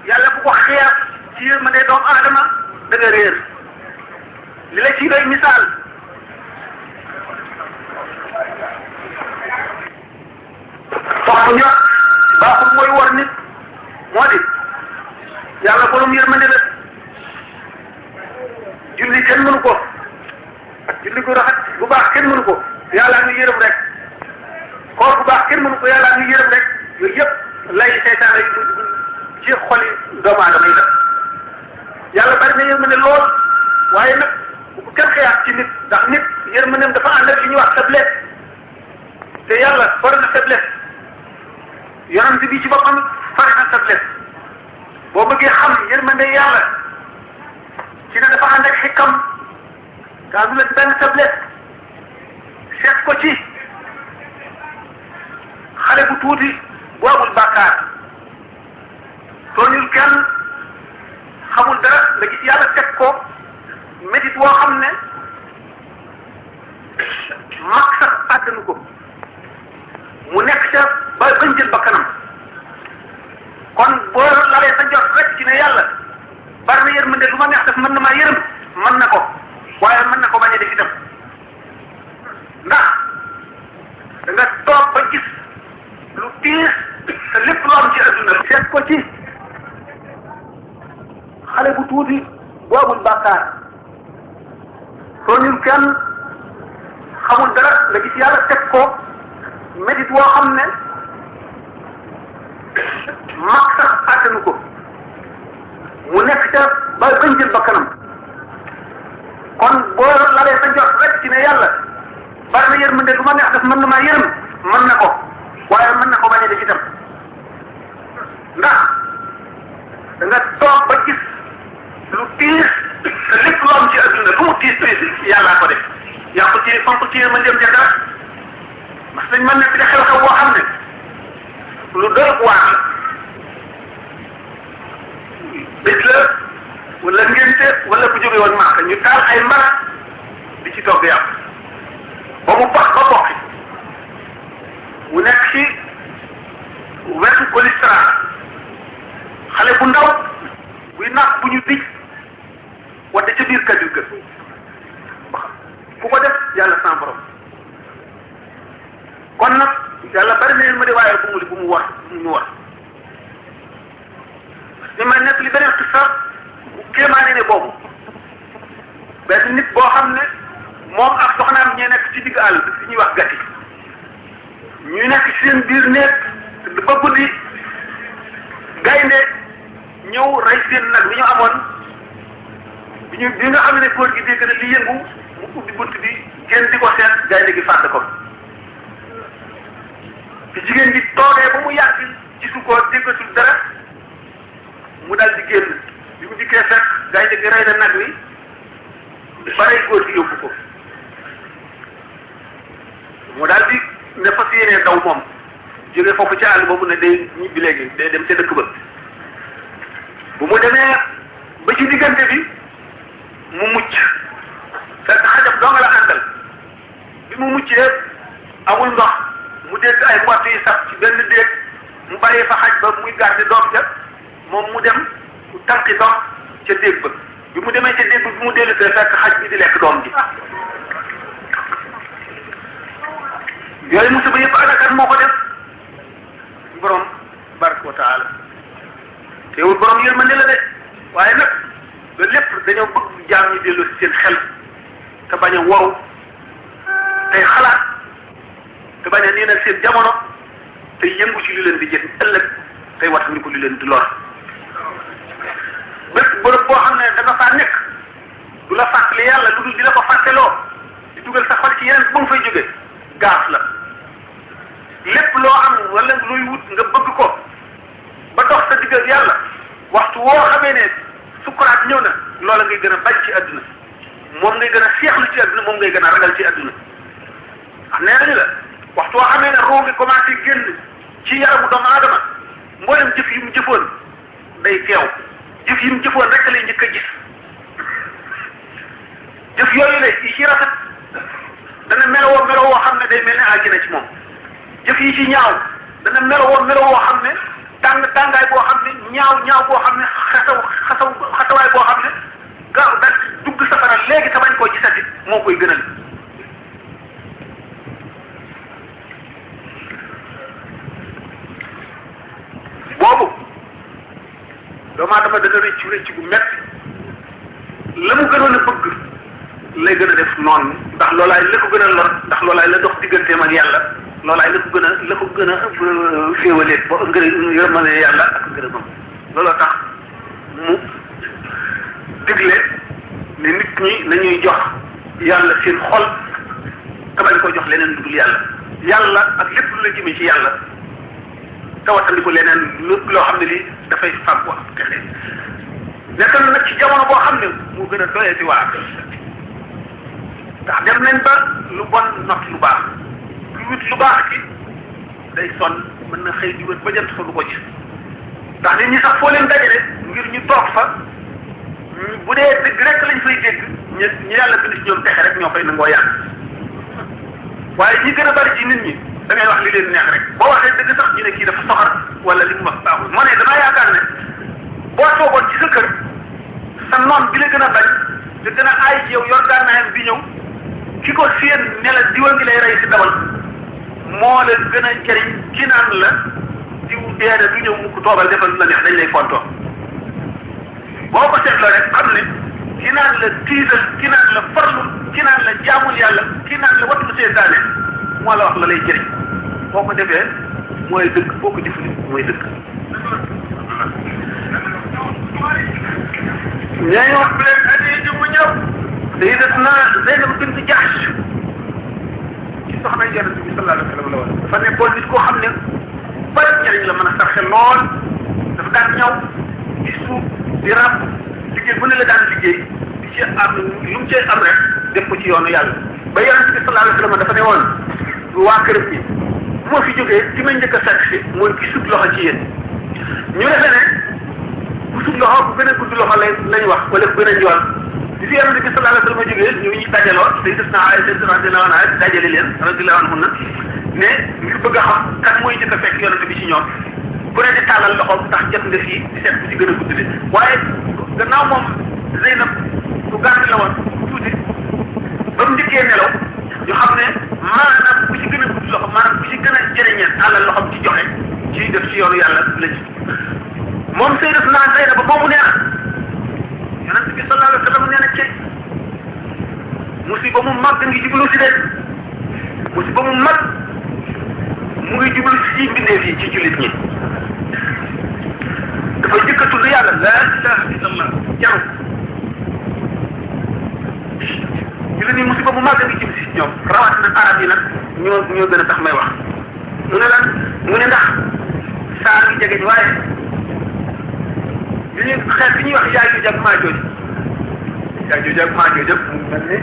yàlla bu ko xeer ci yërmande doomu aadama da nga réer li la ci doy misaal topp njort baaxul mooy war nit moo di yàlla borom yërmande la julli kenn mënu ko julli ko rafet bu baax kenn mënu ko yàlla ngi yërëm rek koor bu baax kenn mënu ko yàlla ngi yërëm rek yooyu yëpp lay seytaane yi ci xoli doomu aadama yi la yàlla bari na yërmande lool waaye nag bu ko kenn xëyaat ci nit ndax nit yërmandeem dafa ànd ak li ñuy wax faiblesse te yàlla bari na faiblesse yonent bi ci boppam bari na faiblesse boo bëggee xam yërmande yàlla ci ne dafa ànd ak xikam kaa du la benn tablette seet ko ci xale bu tuuti bu amul bàkkaar tooñul kenn xamul dara nga gis yàlla teg ko métit woo xam ne mag sax àttanu ko mu nekk ca ba bañ jël ba kanam kon boo lalee sa jot rek ci ne yàlla bari na yërmande lu ma neex def mën na maa yërëm mën na ko waaye mën na ko bañ a def itam ndax da nga toog ba gis lu tiis te lépp lu am ci adduna seet ko ci xale bu tuuti bu amul bàkkaar tooñul kenn xamul dara nga gis yàlla teg ko métit woo xam ne mag sax àttanu ko mu nekk ca ba bañ jël ba kanam kon boo lalee sa jot rek ci ne yàlla bari na yërmande lu ma neex def mën na maa yërëm mën na ko waaye mën na ko bañ a def itam ndax da nga toog ba gis lu tiis te lépp lu am ci adduna lu mu tiis yàllaa ko def yaa ko téye fan ko téye ma dem ca dara parce que dañ mën nekk di xew-xew boo xam ne lu doy waar la bés la wala ngénte wala ku jóge woon Màkka ñu taal ay mbala di ci togg yàpp ba mu pax ba bokki mu nekk ci wetu colistrate xale bu ndaw buy nax bu ñu dij wadde ca biir kajul kër ku ko def yàlla sans borom kon nag yàlla bari na leen ma de waaye bu mu war ñu war ni ma nekk li beneen xisa bu kéemaane ne boobu benn nit boo xam ne moom ak soxnaam ñee nekk ci digg àll bi ñuy wax gàtti ñu nekk ci seen biir néeg ba guddi gaynde ñëw rey seen nag bi ñu amoon bi nga xam ne góor gi dégg na li yëngu mu ubbi bunt bi génn di ko seet gaynde gi fàtte ko te jigéen ji toogee ba mu yàgg gisu ko déggatul dara mu daal di génn bi mu dikkee fekk gaynde gi rey na nag wi barey góor gi yóbbu ko mu daal di ne fas yéenee daw moom jógee foofu ca àll boobu ne day ñibbi léegi day dem ca dëkk ba bu mu demee ba ci diggante bi mu mucc fekk xajab doo nga la àndal bi mu muccee amul ndox mu dégg ay mbott yi sax ci benn déeg mu bàyyee fa xaj ba muy garde doom ca moom mu dem mu tànqi ndox ca déeg ba bi mu demee ca déeg ba bi mu dellu see fekk xaj bi di lekk doom ji yooyu musiba yëpp anakat moo ko def borom barke wa taala teewul borom yërmande la de waaye nag loolu lépp dañoo bëgg jaam ñi dellu si seen xel te bañ a waru tey xalaat te bañ a niinal seen jamono te yëngu ci li leen di jëriñ ëllëg tey wattandiku li leen di lor bés bërëb boo xam ne da nga faa nekk du la fàttali yàlla lu dul di la ko fàtteloo di dugal sa xol ci yeneen ba nga fay jóge gaaf la lépp loo am wala looy wut nga bëgg ko ba dox sa digg ak yàlla waxtu woo xamee ne sukkuraat ñëw na loola ngay gën a bañ ci àdduna moom ngay gën a seexlu ci àdduna moom ngay gën a ragal ci àdduna wax nee nañu la waxtu woo xamee ne roo ngi commencé génn ci yaramu doomu aadama mboolem jëf yi mu jëfoon day teew jëf yi mu jëfoon rek lay njëkk a gis jëf yooyu la yi ci rafet dana melowoo melowoo xam ne day mel ne àjjana ci moom jëf yi ci ñaaw dana melowoo melowoo xam ne tàngaay boo xam ne ñaaw boo xam ne xasawaay boo xam ne gaaw dal dugg safara léegi te bañ koo gisati moo koy gënal boobu doomu aadama dana rëccu bu metti la mu gënoon a bëgg lay gën a def noonu ndax loolaay la ko gën a lor ndax loolaay la dox digganteem ak yàlla loolaay la ko gën a féewalee ba yërmande yàlla ak ngërëmam looloo tax mu digle ne nit ñi nañuy jox yàlla seen xol te bañ ko jox leneen lu dul yàlla ak lépp lu la jëmee ci yàlla te wattandiku leneen loo xam ne lii dafay fàggu ak texe nekk na nag ci jamono boo xam ne moo gën a doyati waar ndax dem nañ ba lu bon not lu baax lu wut lu baax ci day sonn mën na xëy di wët ba jant fa du ko gis ndax nit ñi sax foo leen dajale ngir ñu toog fa bu dee dëgg rek lañ fay dégg ñu yàlla bind ci ñoom texe rek ñoo fay nangoo yàq waaye ñi gën a bari ci nit ñi da ngay wax li leen neex rek boo waxee dëgg sax ñu ne kii dafa soxar wala li mu wax baaxul moo ne damaa yaakaar ne boo toogoon ci sa kër sa noon bi la gën a bañ te gën a aay ci yow yor gànnaayam bi ñëw ki ko séen ne la diwa ngi lay rey si dawal moo la gën a jëriñ ki naan la diw deena du ñëw mukk toogal defal lu la neex dañ lay fontoo boo ko seetloo rek xam ne ki naan la tiital ki naan la farlul ki naan la jaamul yàlla ki naan la wattu seetaane moo la wax la lay jëriñ boo ko defee mooy dëgg boo ko defee mooy dëgg. ñooñu wax bi leen addi ji mu ñëw Sayyidatuna Zaynab bint Jahsh ci soxna Yonent bi sallallahu alayhi wa sallam la woon dafa nekkoon nit koo xam ne bari njëriñ la mën a sarxe lool dafa daan ñëw di suuf di ràbb liggéey bu ne la daan liggéey di ci am lu mu cee am rek def ko ci yoonu yàlla ba Yonent bi sallallahu alayhi wa sallam dafa ne woon waa këram bi moo fi jógee ci ma njëkk a fekk si mooy ki sut loxo ci yéen ñu defee ne ku sut loxo bu gën a gudd loxo lañ wax wala bu gën a njool bi fi Yonent bi sallallahu alayhi wa sallam jógee ñu ngi dajaloo Sayyidatuna Aïcha radiyallahu anha dajale leen radiyallahu anha ne ngir bëgg a xam kan mooy njëkk a fekk Yonent bi ci ñoom ku ne di tàllal loxoom ndax jot nga fii di seet ku ci gën a gudd de waaye gannaaw moom Zeynab ku gàtt la woon tuuti ba mu njëkkee nelaw ñu xam ne maanaam ku ci gën a gudd loxo maanaam ku ci gën a jëriñee tàllal loxoom ci joxe ci def ci yoonu yàlla la ci moom Sayyidatuna Zeynab ba boobu nee na Yonent bi sallallahu alayhi wa sallam nee na ci musiba mu mag ngi jublu si de musiba mu mag mu ngi jublu si mbindeef yi ci jullit ñi dafa jëkk a tudd yàlla laa ilaha illallah jaru jullit ñi musiba mu mag ngi jublu si ñoom rawatina arab yi nag ñoo gën a tax may wax mu ne lan mu ne ndax saa ngi jege waaye li ñuy xeet bi ñuy wax Yaajuuj ak Maajuuj Yaajuuj ak Maajuuj mu mel ne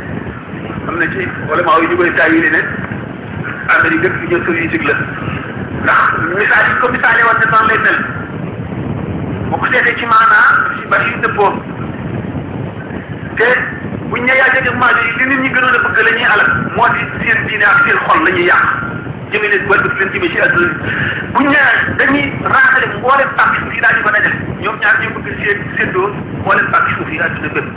am na ci wala maa ñu koy taayile ne Amérique ak Union soviétique la ndax misaal yi ko misaalee woon ne noonu lay mel boo ko seetee ci maanaa ci bari yu dëppoon te buñ ne Yaajuuj ak Maajuuj li nit ñi gënoon a bëgg la ñuy alal moo di seen diine ak seen xol la ñuy yàq jëme leen wala leen jëme ci àdduna buñ ne dañuy raatale mboolem pàcc suuf yi daal di ko dajale ñoom ñaar ñu bëgg seen séddoo mboolem pàcc suuf yi àdduna bépp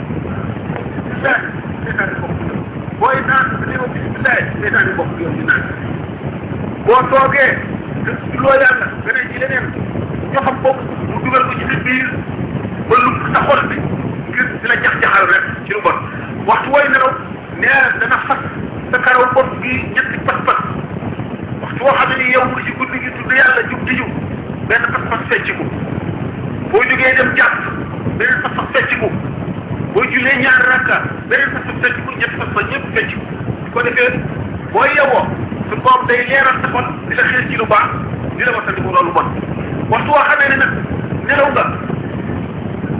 booy naan da ngay wax bisimilah seetaan bokk yoon di naan boo toogee te loo yàlla nga ne ci leneen ñoo xam bopp mu dugal ko ci sa biir ba lu sa xol bi ngir di la jax-jaxal rek ci lu bon waxtu wooy nelaw nee dana fas sa karaw bopp gi ñetti pas-pas waxtu woo xam ne ni yow nga ci guddi gi tudd yàlla jub di jub benn pas-pas fecc ko boo jógee dem jàpp beneen pas-pas fecc ko boo jullee ñaar rakka beneen pas-pas fecc ko ñetti pas-pas ñëpp fecc ko su ko defee boo yewoo su borom day leeral sa xol di la xeer ci lu baax di la wasal ko loolu bon waxtu woo xamee ne nag nelaw nga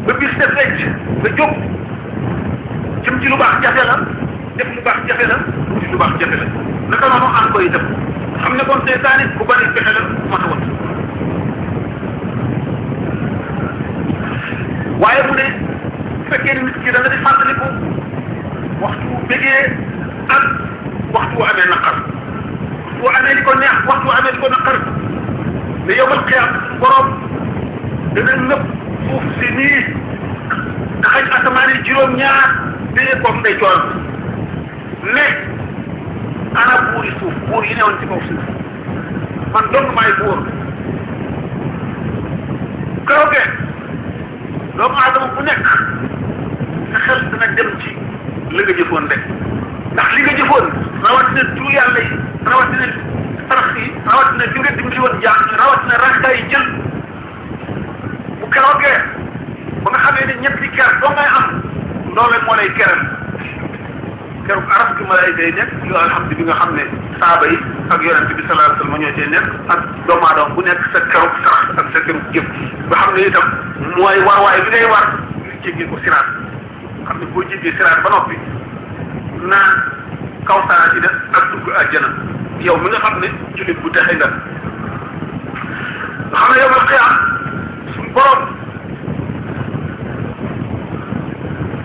ba bis def fecc nga jóg jëm ci lu baax jafe la def lu baax jafe la ci lu baax jafe la naka noonu am koy def xam ne kon seytaane bu bari pexe la mat a wat waaye mu ne bu fekkee ne nit ki da nga di fàttaliku waxtu bégee ak waxtu amee naqar waxtu amee li ko neex waxtu amee li ko naqar ne yowmal qiyaam borom dana nëpp suuf si nii taxañ asamaan yi juróom-ñaar téye koog ndey coono ne ana buur yi suuf buur yi newoon ci kaw suuf man dong maay buur keroogee doomu aadama bu nekk sa xel dana dem ci li nga jëfoon rek ndax li nga jëfoon rawatina tur yàlla yi rawatina sarax yi rawatina li nga dimbali woon jaam rawatina rakka yi jël bu keroogee ba nga xamee ne ñetti ker doo ngay am loole moo lay keral keroog araf gi malaayika yi nekk yow alhamdu bi nga xam ne saaba yi ak yonent bi sallallahu alayhi wa sallam ñoo cee nekk ak doomu aadama bu nekk sa keroog sarax ak sa keroog jëf nga xam ne itam mooy warwaay bi ngay war jéggee ko siraat xam ne boo jéggee siraat ba noppi naan kawsara ci def ak dugg àjjana yow mi nga xam ne jullit bu texe nga xam ne yow la xiyaam suñu borom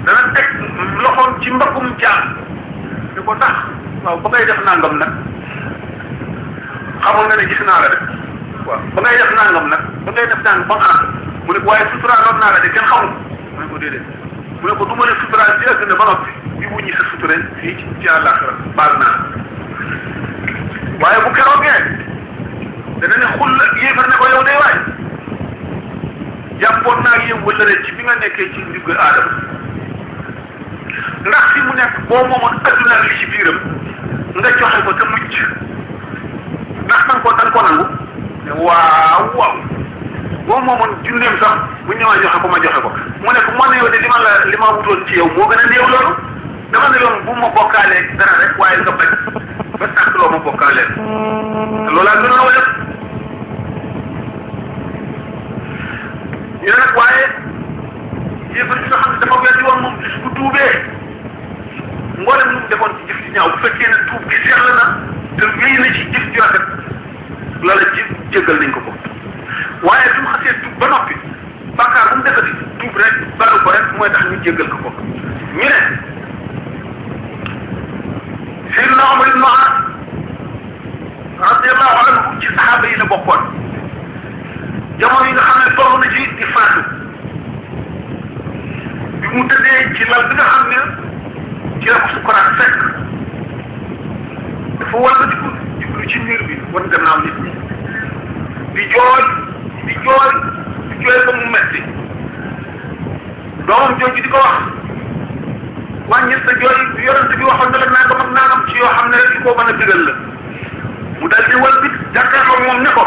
dana teg loxoom ci mbaggum jaam di ko tax waaw ba ngay def nangam nag xamoon nga ne gis naa la de waaw ba ngay def nangam nag ba ngay def nangam ba nga mu ne ko waaye suturaaloon naa la de kenn xamul mu ne ko déedéet mu ne ko du ma ne suturaal ci àddina ba noppi di wuññi sa sutura fii ci àllaaxira baal naa waaye bu keroogee dana ne xul yéefar ne ko yow day waay jàppoon naa yow wala rek ci bi nga nekkee ci ndigg aadama ndax fi mu nekk boo moomoon adduna li ci biiram nga joxe ko te mucc ndax da nga ko nangu ne waaw waaw boo moomoon junneem sax bu ñëwee joxe ko ma joxe ko mu ne ko moo ne yow de li ma wutoon ci yow moo gën a néew loolu dama ne yoon bu ma bokkaalee dara rek waaye nga bañ ba sàkk loo ma bokkaalee te loolaa gën a woyof ñu ne nag waaye yéefar yi nga xam ne dafa weddi woon moom bis bu tuubee mboolem nu mu defoon ci jëf ci ñaaw bu fekkee ne tuub gi sell na te wéy na ci jëf ji rafet loola jéggal nañ ko ko waaye bi mu xasee tuub ba noppi bàkkaar bu mu defati tuub rek balu ko rek mooy tax ñu jéggal ko ko ñu ne Seydina Omar ibn As radiyallahu anhu ci saxaaba yi la bokkoon jamono yi nga xam ne toll na ci di faatu bi mu tëddee ci lal bi nga xam ne ci la ko sukuraat fekk dafa walbatiku jublu ci miir bi wan gannaaw nit ñi di jooy ba mu metti doomam jooju di ko wax wàññil sa jooy yonent bi waxoon na la nangam ak nangam ci yoo xam ne rek li koo mën a digal la mu dal di walbit jàkkaarloo moom ne ko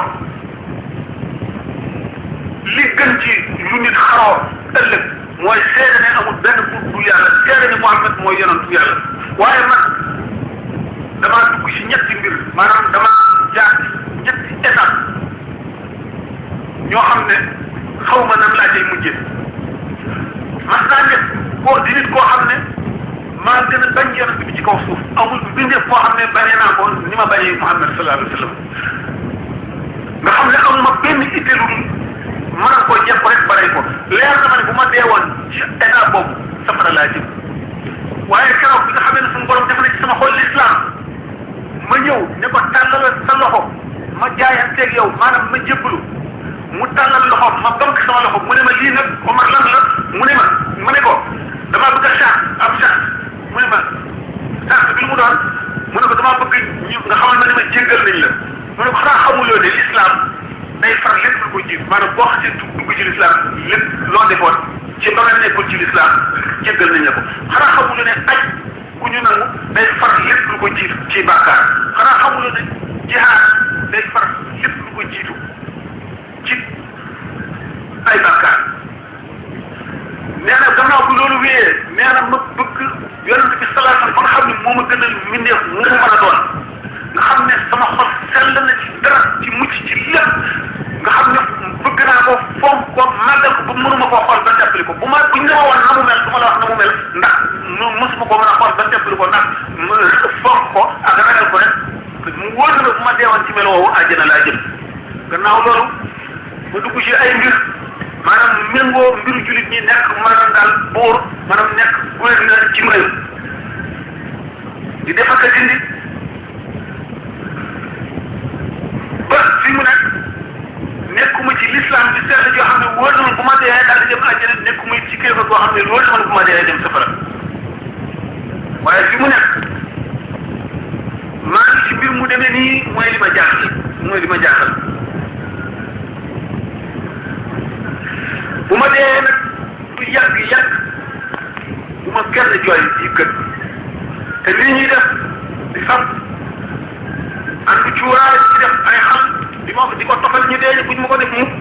li gën ci lu nit xaroo ëllëg mooy seede ne amul benn buur bu yàlla seede ne Muhammad mooy yonantu yàlla waaye man damaa dugg ci ñetti mbir maanaam dama jaar ci ñetti étape ñoo xam ne xaw ma nan laa cay mujjee mas naa nekk koo di nit koo xam ne maa gën a bañ yonent bi ci kaw suuf amul bindeef koo xam ne bañee naa ko ni ma bañee Muhammad sallallahu alayhi wa sallam nga xam ne amuma benn itteelu mën a ko jàpp rek bare ko leer na ma ne bu ma deewoon ci état boobu safara laa jëm waaye keroog bi nga xamee ne suñu borom def na ci sama xol l'islam ma ñëw ne ko tàllal sa loxo ma jaayanteeg yow maanaam ma jébbalu mu tàllal loxoom ma bank sama loxo mu ne ma lii nag Omar lan la mu ne ko damaa bëgg a sax am sax mu ne ma sax bi mu doon mu ne ko damaa bëgg ñu nga xamal ma ne ma jéggal nañ la mu ne ko xanaa xamuloo ne l'islam day far lépp lu ko jiit maanaam boo xasee dugg ci l'islam lépp loo defoon ci ba nga nekkul ci l'islam jéggal nañ la ko xanaa xamuloo ne aj ku ñu nangu day far lépp lu ko jiitu ci bàkkaar xanaa xamuloo ne jihaad day far lépp lu ko jiitu ci ay bàkkaar nee na gannaaw bi loolu wéyee nee na ma bëgg yonent bi sallallahu alayhi wa sallam ba nga xam ne moo ma gënal mbindeef mu mën a doon nga xam ne sama xol sell na ci dara ci mucc ci lépp nga xam ne bëgg naa ko fonk ko màggal ko ba mënuma koo xool ba teppali ko bu ñu la woon na mu mel du ma la wax na mu mel ndax mosuma ko mën a xool ba teppali ko ndax fonk ko ak ragal ko rek mu wóor na bu ma deewoon ci melo woowu àjjana laa jëm gannaaw loolu ma dugg ci ay mbir maanaam méngoo mbiru jullit ñi nekk maanaam daal buur maanaam nekk gouverneur ci réew di def ak a dindi ba fi mu nekk nekkuma ci l'islam bi sell joo xam ne wóor na ma bu ma dee daal di dem àjjana nekkuma ci kéefa boo xam ne wóor na ma bu ma dee dem safara waaye fi mu nekk maa ngi ci mbir mu demee nii mooy li ma jaaxal bu ma dee nag du yàgg bu ma kenn jooy ci kër te lii ñuy def di fab ànd cuuraay di def ay xal di ko toxal ñu dee buñ ma ko def mukk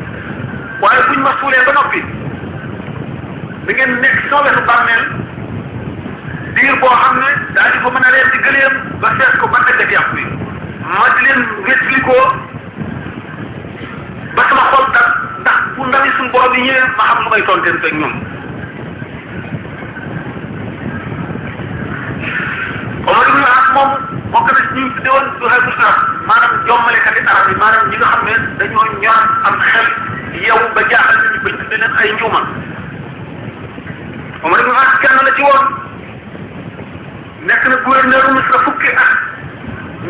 waaye buñ ma suulee ba noppi da ngeen nekk sama wetu bàmmeel diir boo xam ne daal di ko mën a leen di gëleem ba seet ko ba tëggat yàpp yi ma di leen wétlikoo ba sama xol dal ndax bu ndawi suñu borom yi ñëwee ma xam lu may tonteen fekk ñoom ñu tudde woon duhatul arab maanaam jommalekat yi arab yi maanaam ñi nga xam ne dañoo ñor am xel yow ba jaaxal nit ñi bañ tudde leen ay njuuma Omar ibn As kenn la ci woon nekk na gouverneur Misra fukki at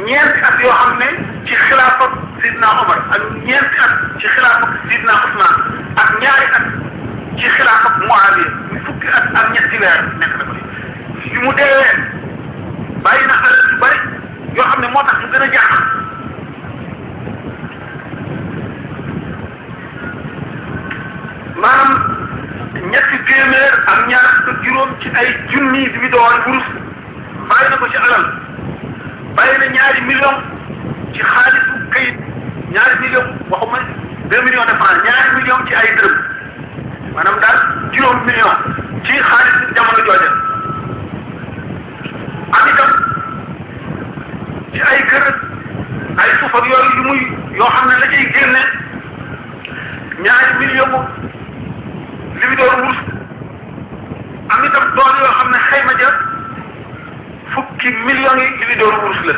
ñeenti at yoo xam ne ci xilaafa Sidna Omar ak ñeenti at ci xilaafa Sidna Ousmane ak ñaari at ci xilaafa Muawiya muy fukki at ak ñetti weer nekk na ko li mu deewee bàyyi na alal yu bari yoo xam ne moo tax mu gën a jaaxal maanaam ñetti téeméer ak ñaar fukk juróom ci ay junni bi doon wurus bàyyi na ko ci alal bàyyi na ñaari million ci xaalisu kayit ñaari million waxuma 2 millions de francs ñaari million ci ay dërëm maanaam daal juróom million ci xaalisu jamono jooja am itam ci ay kër ay suuf ak yooyu yu muy yoo xam ne la ciy génne ñaari million li mu doon wurus am itam doon yoo xam ne xayma ja fukki millions yi li mu doon wurus la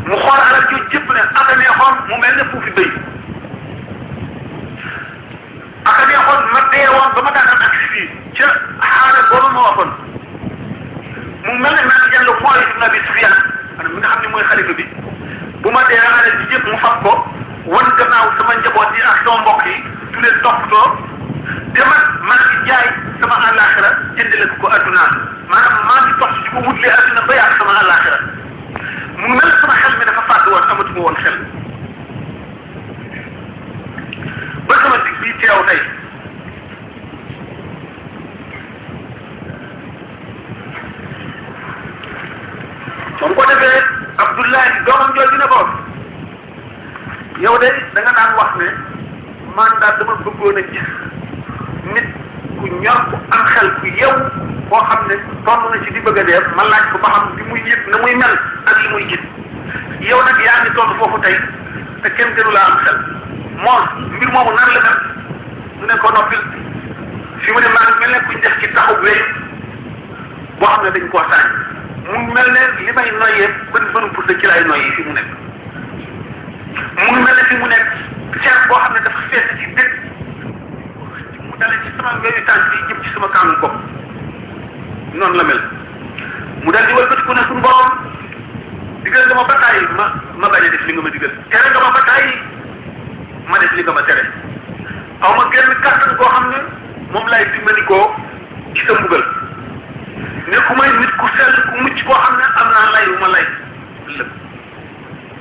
mu xool alal jooju jëpp ne aka neexoon mu mel ne fuufi béy aka neexoon ma dee woon ba ma daan ak fii ca xaala boobu ma waxoon mu mel ne naan jàll mooy ibn Abi Sufyan maanaam mi nga xam ne mooy xalifa bi bu ma dee alal ji jëpp mu fab ko wan gannaaw sama njaboot yi ak sama mbokk yi du leen toppatoo te man maa ngi jaay sama àllaaxira jëndale ko adduna maanaam maa ngi tox ci ko wutlee adduna ba yaag sama àllaaxira mu mel sama xel mi dafa fàtte woon amatuma woon xel ba sama dig bii teew tey ba mu ko defee Abdullahi doomam jooju ne ko yow de da nga daan wax ne man daal dama bëggoon a gis nit ku ñor ku am xel ku yew koo xam ne toll na ci di bëgg a dee ma laaj ko ba xam li muy yëg na muy mel ak li muy gis yow nag yaa ngi toll foofu tey te kenn gënu laa am xel moom mbir moomu nan la mel mu ne ko noppil fi mu ne maa ngi mel ne kuñ def ci taxaw wéy boo xam ne dañ koo saañ mu mel ne li may noyyee bën pour ci lay noyyi fi mu nekk mu ngi mel ne fi mu nekk ceeb boo xam ne dafa fees ci dëkk mu dale ci sama weyu tànk yi jëm ci sama kaanu bopp noonu la mel mu dal di wëlbati ku ne suñu borom digal nga ma ba tàyyi ma bañ a def li nga ma digal tere nga ma ba tàyyi ma def li nga ma tere aw ma genn kàttan koo xam ne moom laay dimbandikoo ci sa mbugal ne ku may nit ku sell ku mucc koo xam ne am naa lay wu ma lay lëpp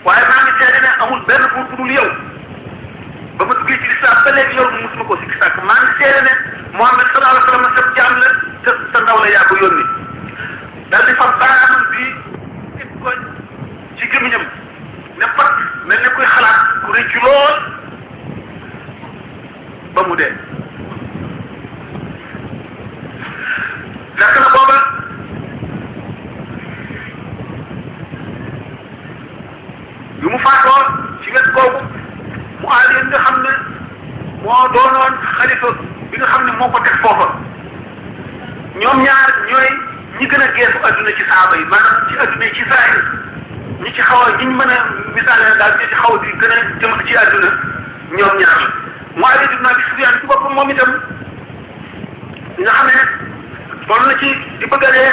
waaye maa ngi seede ne amul benn buur bu dul yow ba ma duggee ci lislaam ba léegi yow musuma ko sikki sàkk maa ngi seede ne Muhammad sallallahu alayhi wa sallam sa jaam la sa ndaw la yaa ko yónni dal di fa baaraamam bii it ko ci gémmiñam ne pat mel ne kuy xalaat ku rëccu lool ba mu dee fekk na booba yu mu faatoo ci wet boobu mu aaliya nga xam ne moo doonoon xalifa bi nga xam ne moo ko teg foofa ñoom ñaar ñooy ñi gën a geesu adduna ci saaba yi maanaam ci adduna yi ci saahir ñi ci xaw a ñi ñu mën a misaale daal ñi ci xaw di gën a jëm ci adduna ñoom ñaar la Muawiya ibn Abi Sufyaan ci boppam moom itam nga xam ne toll na ci di bëgg a dee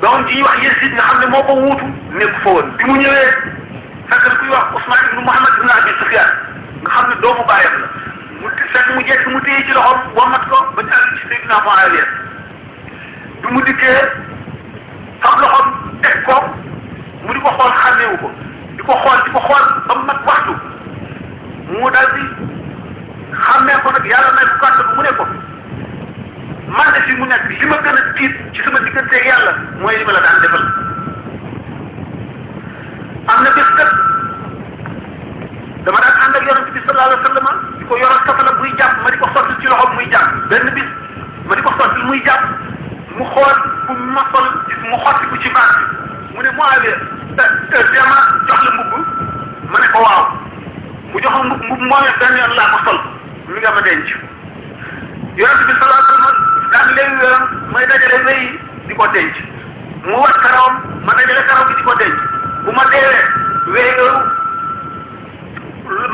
doom ji wax Yazid nga xam ne moo ko wuutu nekk fa woon bi mu ñëwee fekk na kuy wax Ousmane ibn Muhammad ibn Abi Sufyaan nga xam ne doomu baayam la mu fekk mu jekk mu téye ci loxoom wommat ko ba ñu àgg ci Seydina Muawiya bi mu dikkee fab loxoom teg ko mu di ko xool xàmmeewu ko di ko xool ba mu mat waxtu mu daal di xàmmee ko nag yàlla may ko kàttan mu ne ko man de fi mu nekk li ma gën a tiit ci sama digganteeg yàlla mooy li ma la daan defal am na bés kat dama daan ànd ak yonent bi sallallahu alayhi wa sallam di ko yoral satala muy jàpp ma di ko sotti ci loxoom muy jàpp benn bis ma di ko sotti muy jàpp mu xool bu ma sol mu xotti ko ci baat bi mu ne Muawiya dama jox la mbubb ma ne ko waaw mu jox ma mbubb moomee benn yoon laa ko sol mi nga ma denc yonent bi sallallahu alayhi wa sallam daan léegi may dajale wéy di ko denc mu wat karawam ma dajale karaw gi di di ko denc bu ma deewee wee yooyu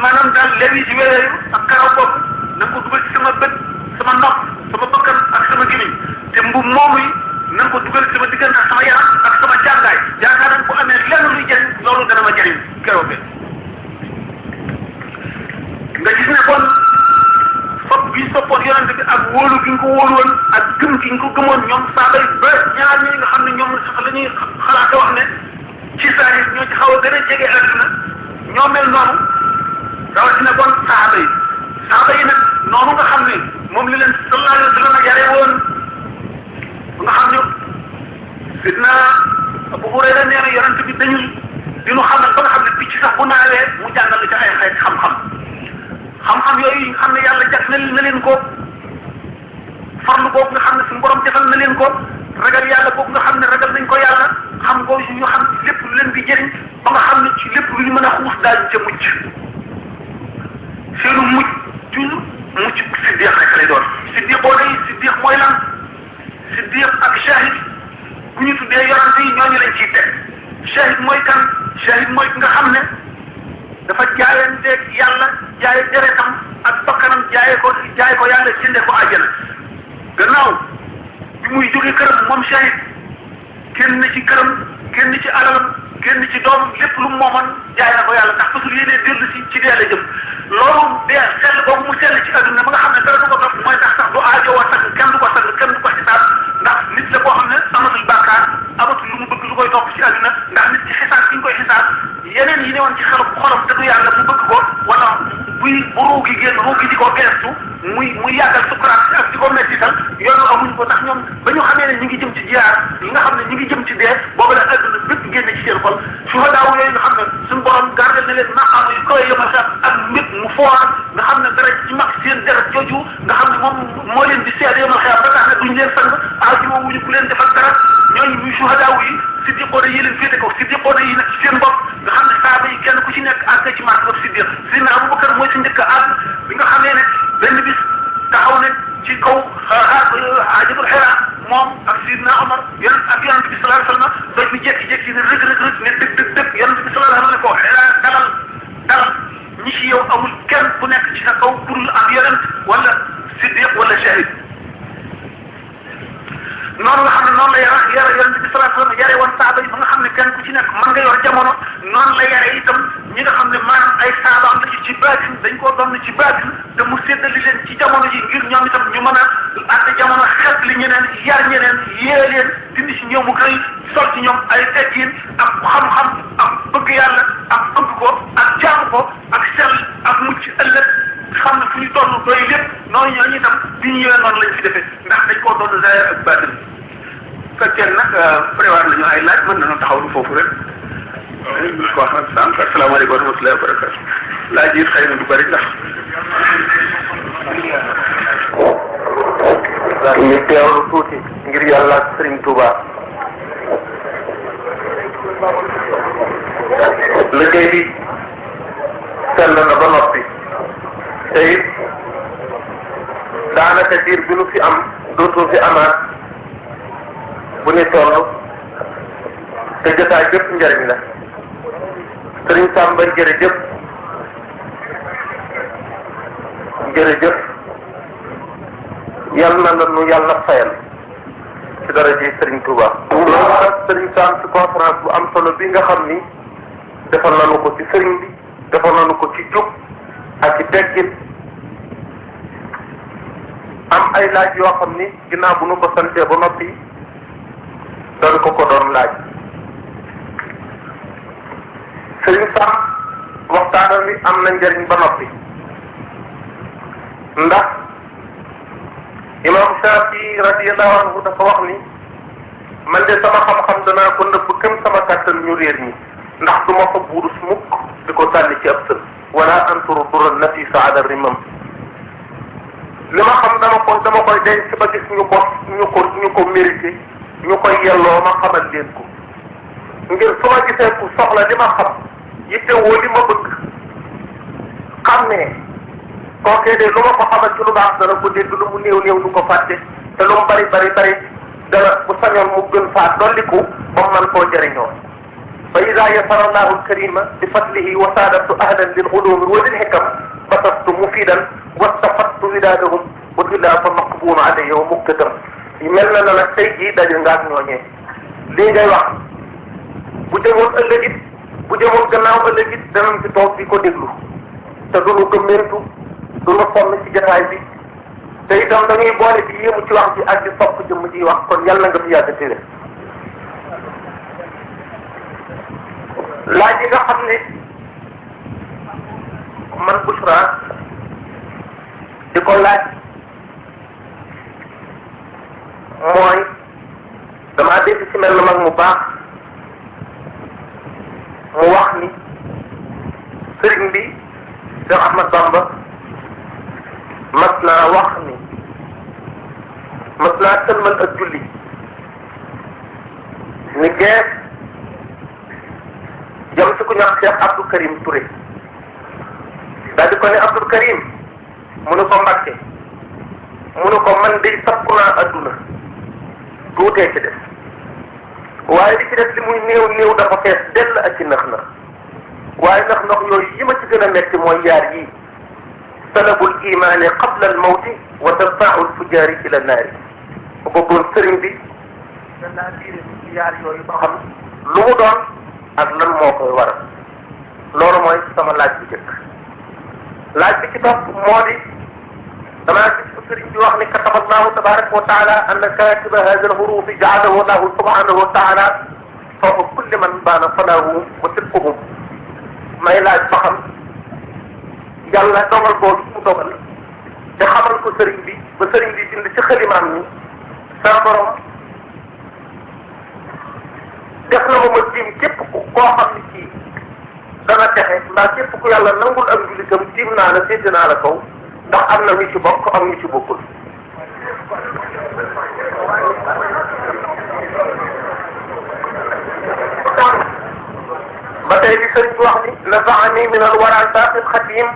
maanaam daal léegi ci wee yooyu ak karaw bopp na nga ko dugal ci sama bët sama nopp sama bakkan ak sama gémmiñ te mbubb moomu yi na nga ko dugal sama diggante ak sama yaram ak sama jàngaay yaakaar naa bu amee lenn luy jëriñ loolu dana ma jëriñ keroog nga gis ne kon fopp gi ñu soppoon yonente bi ak wóolu gi ñu ko wóolu woon ak gëm gi ñu ko gëmoon ñoom saabay ba ñaar ñi nga xam ne ñoom sax la ñuy xalaate wax ne ci saahir ñoo ci xaw a gën a jege àdduna ñoo mel noonu rawatina kon saaba yi nag noonu nga xam ne moom li leen sallallahu alayhi wa sallam yare woon nga xam ne sidna Abu Hurayra nee na yonente bi dañuy dinu xamal ba nga xam ne picc sax bu naawee mu jàngal ci ay xeet xam-xam yooyu nga xam ne yàlla jagleel na leen ko farlu boobu nga xam ne suñu borom defal na leen ko ragal yàlla boobu nga xam ne ragal nañ ko yàlla xam ko ñu xam lépp lu leen di jëriñ ba nga xam ne ci lépp lu ñu mën a xuus daañu ca mucc seenu mucc siddiq rek lay doon siddiq mooy lan siddiq ak shahid ku ñu tuddee yorante yi ñooñu lañ ciy teg shahid mooy kan shahid mooy ki nga xam ne dafa jaayanteeg yàlla jaay deretam ak bakkanam jaay ko yàlla jënde ko àjjana gannaaw bi muy jóge këram moom shahid kenn ci këram kenn ci alalam kenn ci doomam lépp lu mu moomoon jaay na ko yàlla ndax fasul yéenee dellu ci dee la jëm loolu dee sell boobu mu sell ci adduna ba nga xam ne dara du ko topp mooy tax sax du aajowoo sax kenn du ko xisaab ndax nit la koo xam ne amatul bàkkaar amatul lu mu bëgg lu koy topp ci adduna ndax nit ci xisaab ki ñu koy xisaab yeneen yi ne woon ci xolam te du yàlla mu bëgg ko wala bu ruugi génn ruugi di ko geestu muy yàggal sukuraat ak di ko mettital yoonu amuñ ko ndax ñoom ba ñu xamee ne ñi ngi jëm ci jiyaar yi nga xam ne ñi ngi jëm ci dee boobu la adduna bépp génne ci seen xol suhadaaw yooyu nga xam ne suñu borom gardel na leen maqaama yu koy yëmal sax ak mbir mu foor nga xam ne dara ci mag seen deret jooju nga xam ne moom moo leen di seede yëmal xeer ba tax ne duñ leen sang aajuma wuñu ku leen defal dara ñooñu muy suhadaaw yi siddiqoona yi leen féete ko siddiqoona yi nag ci seen bopp nga xam ne saaba yi kenn ku ci nekk àgg ci martaba siddiq Seydina Abubakar mooy si njëkk a àgg bi nga xamee ne benn bis taxaw ne ci kaw Hajatul Hira moom ak Seydina Omar yonent bi sallallahu alayhi wa sallam doj bi jékki-jékki ne rëg ne dëgg yonent bi sallallahu alayhi wa sallam ne ko Hira dalal ñi ci yow amul kenn ku nekk ci sa kaw pour am yonent wala siddiq wala shahid noonu nga xam ne noonu la yare yonent bi sallallahu alayhi wa sallam yare woon saaba yi ba nga xam ne kenn ku ci nekk mën nga yor jamono noonu la yare itam ñi nga xam ne maanaam ay saabaam la ci baatin dañ koo doon ci baatin te mu séddali leen ci jamono ji ngir ñoom itam ñu mën a àtte jamono xet li ñeneen yar ñeneen yee leen dindi ci ñoom mu koy sol ci ñoom ay teggin ak xam-xam ak bëgg yàlla ak bëgg ko ak jaamu ko ak sell ak mucc ëllëg xam ne fu ñu toll doy lépp noonu ñooñu itam bi ñu ñëwee noonu lañ fi defee ndax dañ koo doon zahir ak baatin fekkee nag prévoir nañu ay laaj mën nañu taxaw lu foofu rek ñu ko wax sànq asalaamaaleykum wa rahmatullahi wa barakatu laaj yi xëy na du bëri ndax ñu teewlu tuuti ngir yàlla ak Serigne Touba liggéey bi sell na ba noppi te it daanaka diir bi nu fi am dootul fi amaat bu ñu toll te jotaay bépp njëriñ la Serigne Samba jërëjëf yal na la nu yàlla fayal ci dara ji Serigne Touba. loolu nag Serigne Sam ci conférence bu am solo bi nga xam ni defal nañu ko ci Serigne bi defal nañu ko ci jub ak ci teggin am ay laaj yoo xam ni ginnaaw bu nu ko santee ba noppi doon ko doon laaj Serigne Sam waxtaanam wi am na njëriñ ba noppi ndax imam Shafi radiyallahu anhu dafa wax ni man de sama xam-xam danaa ko nëbb këm sama kàttan ñu réer ñi ndax du ma fa buurus mukk di ko sànni ci ab sën wala anturu dural nafisa ala rimam li ma xam dama koy denc ba gis ñu ko mérité ñu koy yelloo ma xamal leen ko ngir su ma gisee ku soxla li ma xam yittewoo li ma bëgg xam ne kookee de lu ma ko xamal ci lu baax dana ko dégg lu mu néew du ko fàtte te lu mu bari dana bu sañoon mu gën faa dolliku ba mu mën koo jëriñoo إذا يسر الله الكريم بفضله وسادت أهلا للعلوم وللحكم بسطت مفيدا واستفدت ودادهم والخلاف مقبول عليه ومقتدر mel na nag tey jii daje nga ak ñooñee lii ngay wax bu jëmoon ëllëg it bu jëmoon gannaaw ëllëg it danañ ci toog di ko déglu te duñu gëmmentu duñu sonn ci jotaay bi te itam dañuy boole di yéemu ci wax ji ak di sopp jëmm ji wax kon yàlla nga fi yàgg téere laaj yi nga xam ne man Bouchra di ko laaj mooy damaa dégg ci mel na mag mu baax mu wax ni sëriñ bi Cheikh Ahmad Bamba mas naa wax ni mas naa sëlmal ak julli ni gees jëm ci ku ñax Cheikh Abdou Karim Touré daal di ko ne Abdou Karim mu ne ko Mbàkke mu ne ko man de sakku naa adduna tuutee ci def waaye li ci def li muy néew néew dafa fees dell ak ci nax na waaye nax nax yooyu yi ma ci gën a metti mooy yaar yii talabul imaani qabla al mawti wa tarfa'u al fujaari ila naari bu bëggoon sëriñ bi danaa diire ci yaar yooyu ba xam lu mu doon ak lan moo koy waral loolu mooy sama laaj bu jëkk laaj bi ci topp moo di damaa gis ko sëriñ bi wax ni kataba allahu tabaraka wa taala anna katiba hadi alhurufi ja'alahu allahu subhanahu wa taala fawqa kulli man baana falahu wa sidquhum may laaj ba xam yàlla dogal boobu mu dogal te xamal ko sëriñ bi ba sëriñ bi bind ci xalimaam ni sa borom def na ma tiim képp koo xam ni kii dana texe mbaa képp ku yàlla nangul ak njullitam tiim naa la sédd naa la kaw ndax am na ñu ci bokk am ñu ci bokkul ba tey li sëriñ bi wax ni nafaani min alwara baaqi alxadim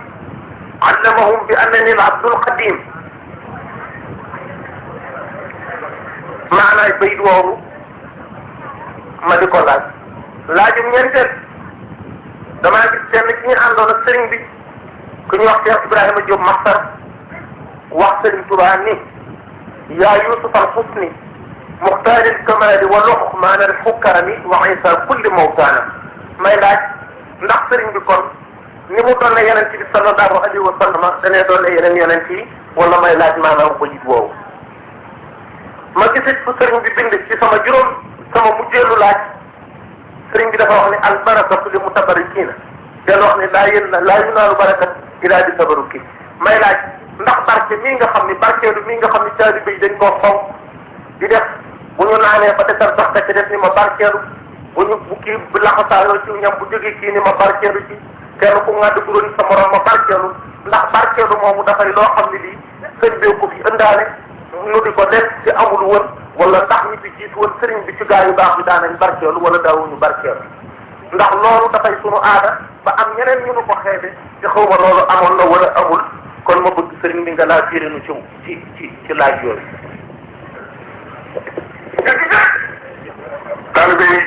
allamahum bi annani al abdul xadim maanaay bayit woowu ma di ko laajum ñeenteel damaa gis kenn ci ñu àndoon ak sëriñ bi ku ñu wax Cheikh Ibrahima Diop Maxtar wax sëriñ Tuubaa ni yaa Yusuf al Husni muxtaari al kamali wa luqmaan al xukkaami wa isa kulli mawtaana may laaj ndax sëriñ bi kon ni mu doon ne yonent bi sallallahu alayhi wa sallam danee doon ne yeneen yonent yi wala may laaj maanaam ko jit woowu ma gisit fu sëriñ bi bind ci sama mujjeelu laaj sëriñ bi dafa wax ne al barakatu li mutabarikiina del wax ne laa yunaalu barakat ilaa bi tabaruki may laaj ndax barke mii nga xam ni barkeelu mii nga xam ni taalibe yi dañ koo fonk di def bu ñu naanee ba desal sax da ci def ni ma barkeelu bu kii bu laxasaayoo ci ñam bu jógee kii ni ma barkeelu ci kenn ku ngàdd guro ni sa morom ma barkeelu ndax barkeelu moomu dafay loo xam ne lii sëñ bee ko fi ëndaale nu di ko def ci amul woon wala ndax ñi fi jiitu woon sëriñ bi ci gaa yu baax bi daanañ barkeelu wala daawuñu barkeelu ndax loolu dafay sunu aada ba am ñeneen ñu nu ko xeebe ci xaw ma loolu amoon na wala amul kon ma bëgg sëriñ bi nga laa firé nu ci laaj yooyu. taalibe yi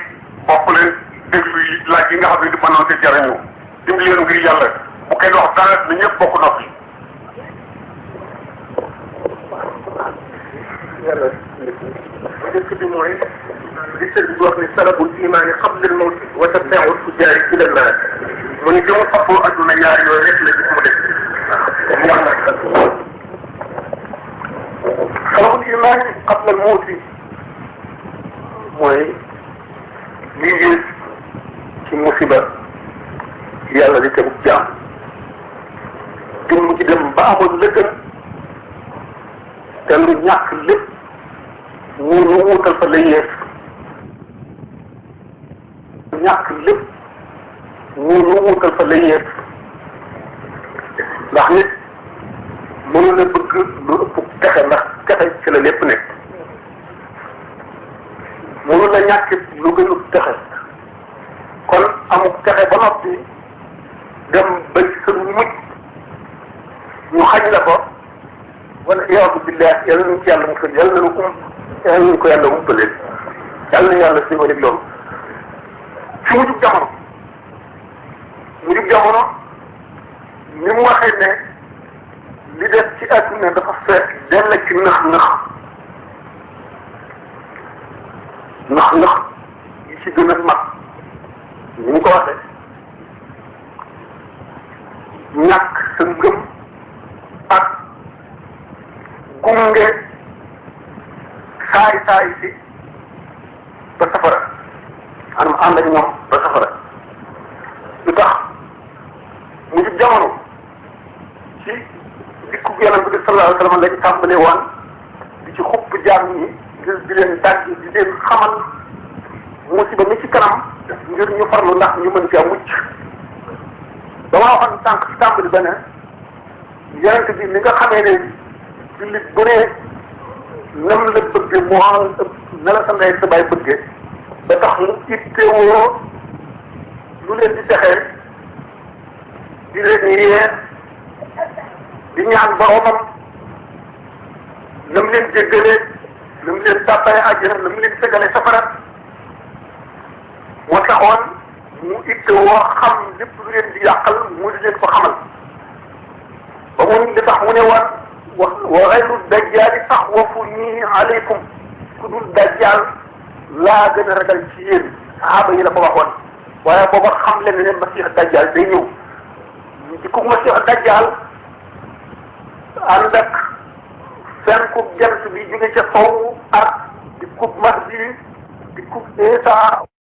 bokk leen déglu yi laaj yi nga xam ne di mënoon ci jariñu dimbali leen ngir yàlla bu kenn wax dara na ñëpp bokk noppi. yàlla njëkk bi mooy li sëriñ bi wax ni salabul imaani qabla al mawti wa tatba'u al fujaari ila al naar mu ni jëm fappoo adduna ñaar yooyu rek la gis mu def salabul imaani qabla al mawti mooy li gis ci musiba yàlla di tegu jaam mu ci dem ba amoon lëgën te lu ñàkk lépp mu wutal fa lay yees ñàkk lépp mu wutal fa lay yees ndax nit mënu la bëgg lu ëpp texe ndax texe ci la lépp nekk mënu la ñàkk lu gën a texe kon amuk texe ba noppi dem ba ci sa mujj ñu xañ la ko wala iyaazu billah yàlla nañu ci yàlla musal yàlla nañu ko yàlla umpalee yàlla nañu yàlla siiwal ak loolu fi mujjug jamono ni mu waxee ne li des ci àdduna dafa fees dell ci nax yi ci gën a mag ni mu ko waxee ñàkk sa ngëm ak gunge saay si ba safara ànd ak ñoom ba safara lu tax mu jub jamono ci dikku yonent bi sallallahu alayhi wa sallam la ci tàmbale woon di ci xupp jaam ñi ngir di leen dàgg di leen xamal musiba mi ci kanam ngir ñu farlu ndax ñu mën caa mucc dama waxoon tànk ci tàmbali ba ne yonent bi ni nga xamee ne jullit bu ne nam la bëgge moo na la sa ndey sa baay bëgge ba tax mu ittewoo lu leen di texee di leen yee di ñaan boromam na mu leen jéggalee na mu leen tàbbale àjjana na mu leen fegalee safara moo taxoon mu ittewoo xam lépp lu leen di yàqal mu di leen ko xamal ba mu li tax mu ne wa xayru dajjaali axwafunii aleykum ku dul dajjaal laa gën a ragal ci yéen saxaaba yi la ko waxoon waaye booba xam leen ne masiix dajjaal day ñëw ci ku masiix dajjaal ànd ak fenku jant bi jóge ca sow ak di kub Mahdi di kub Isa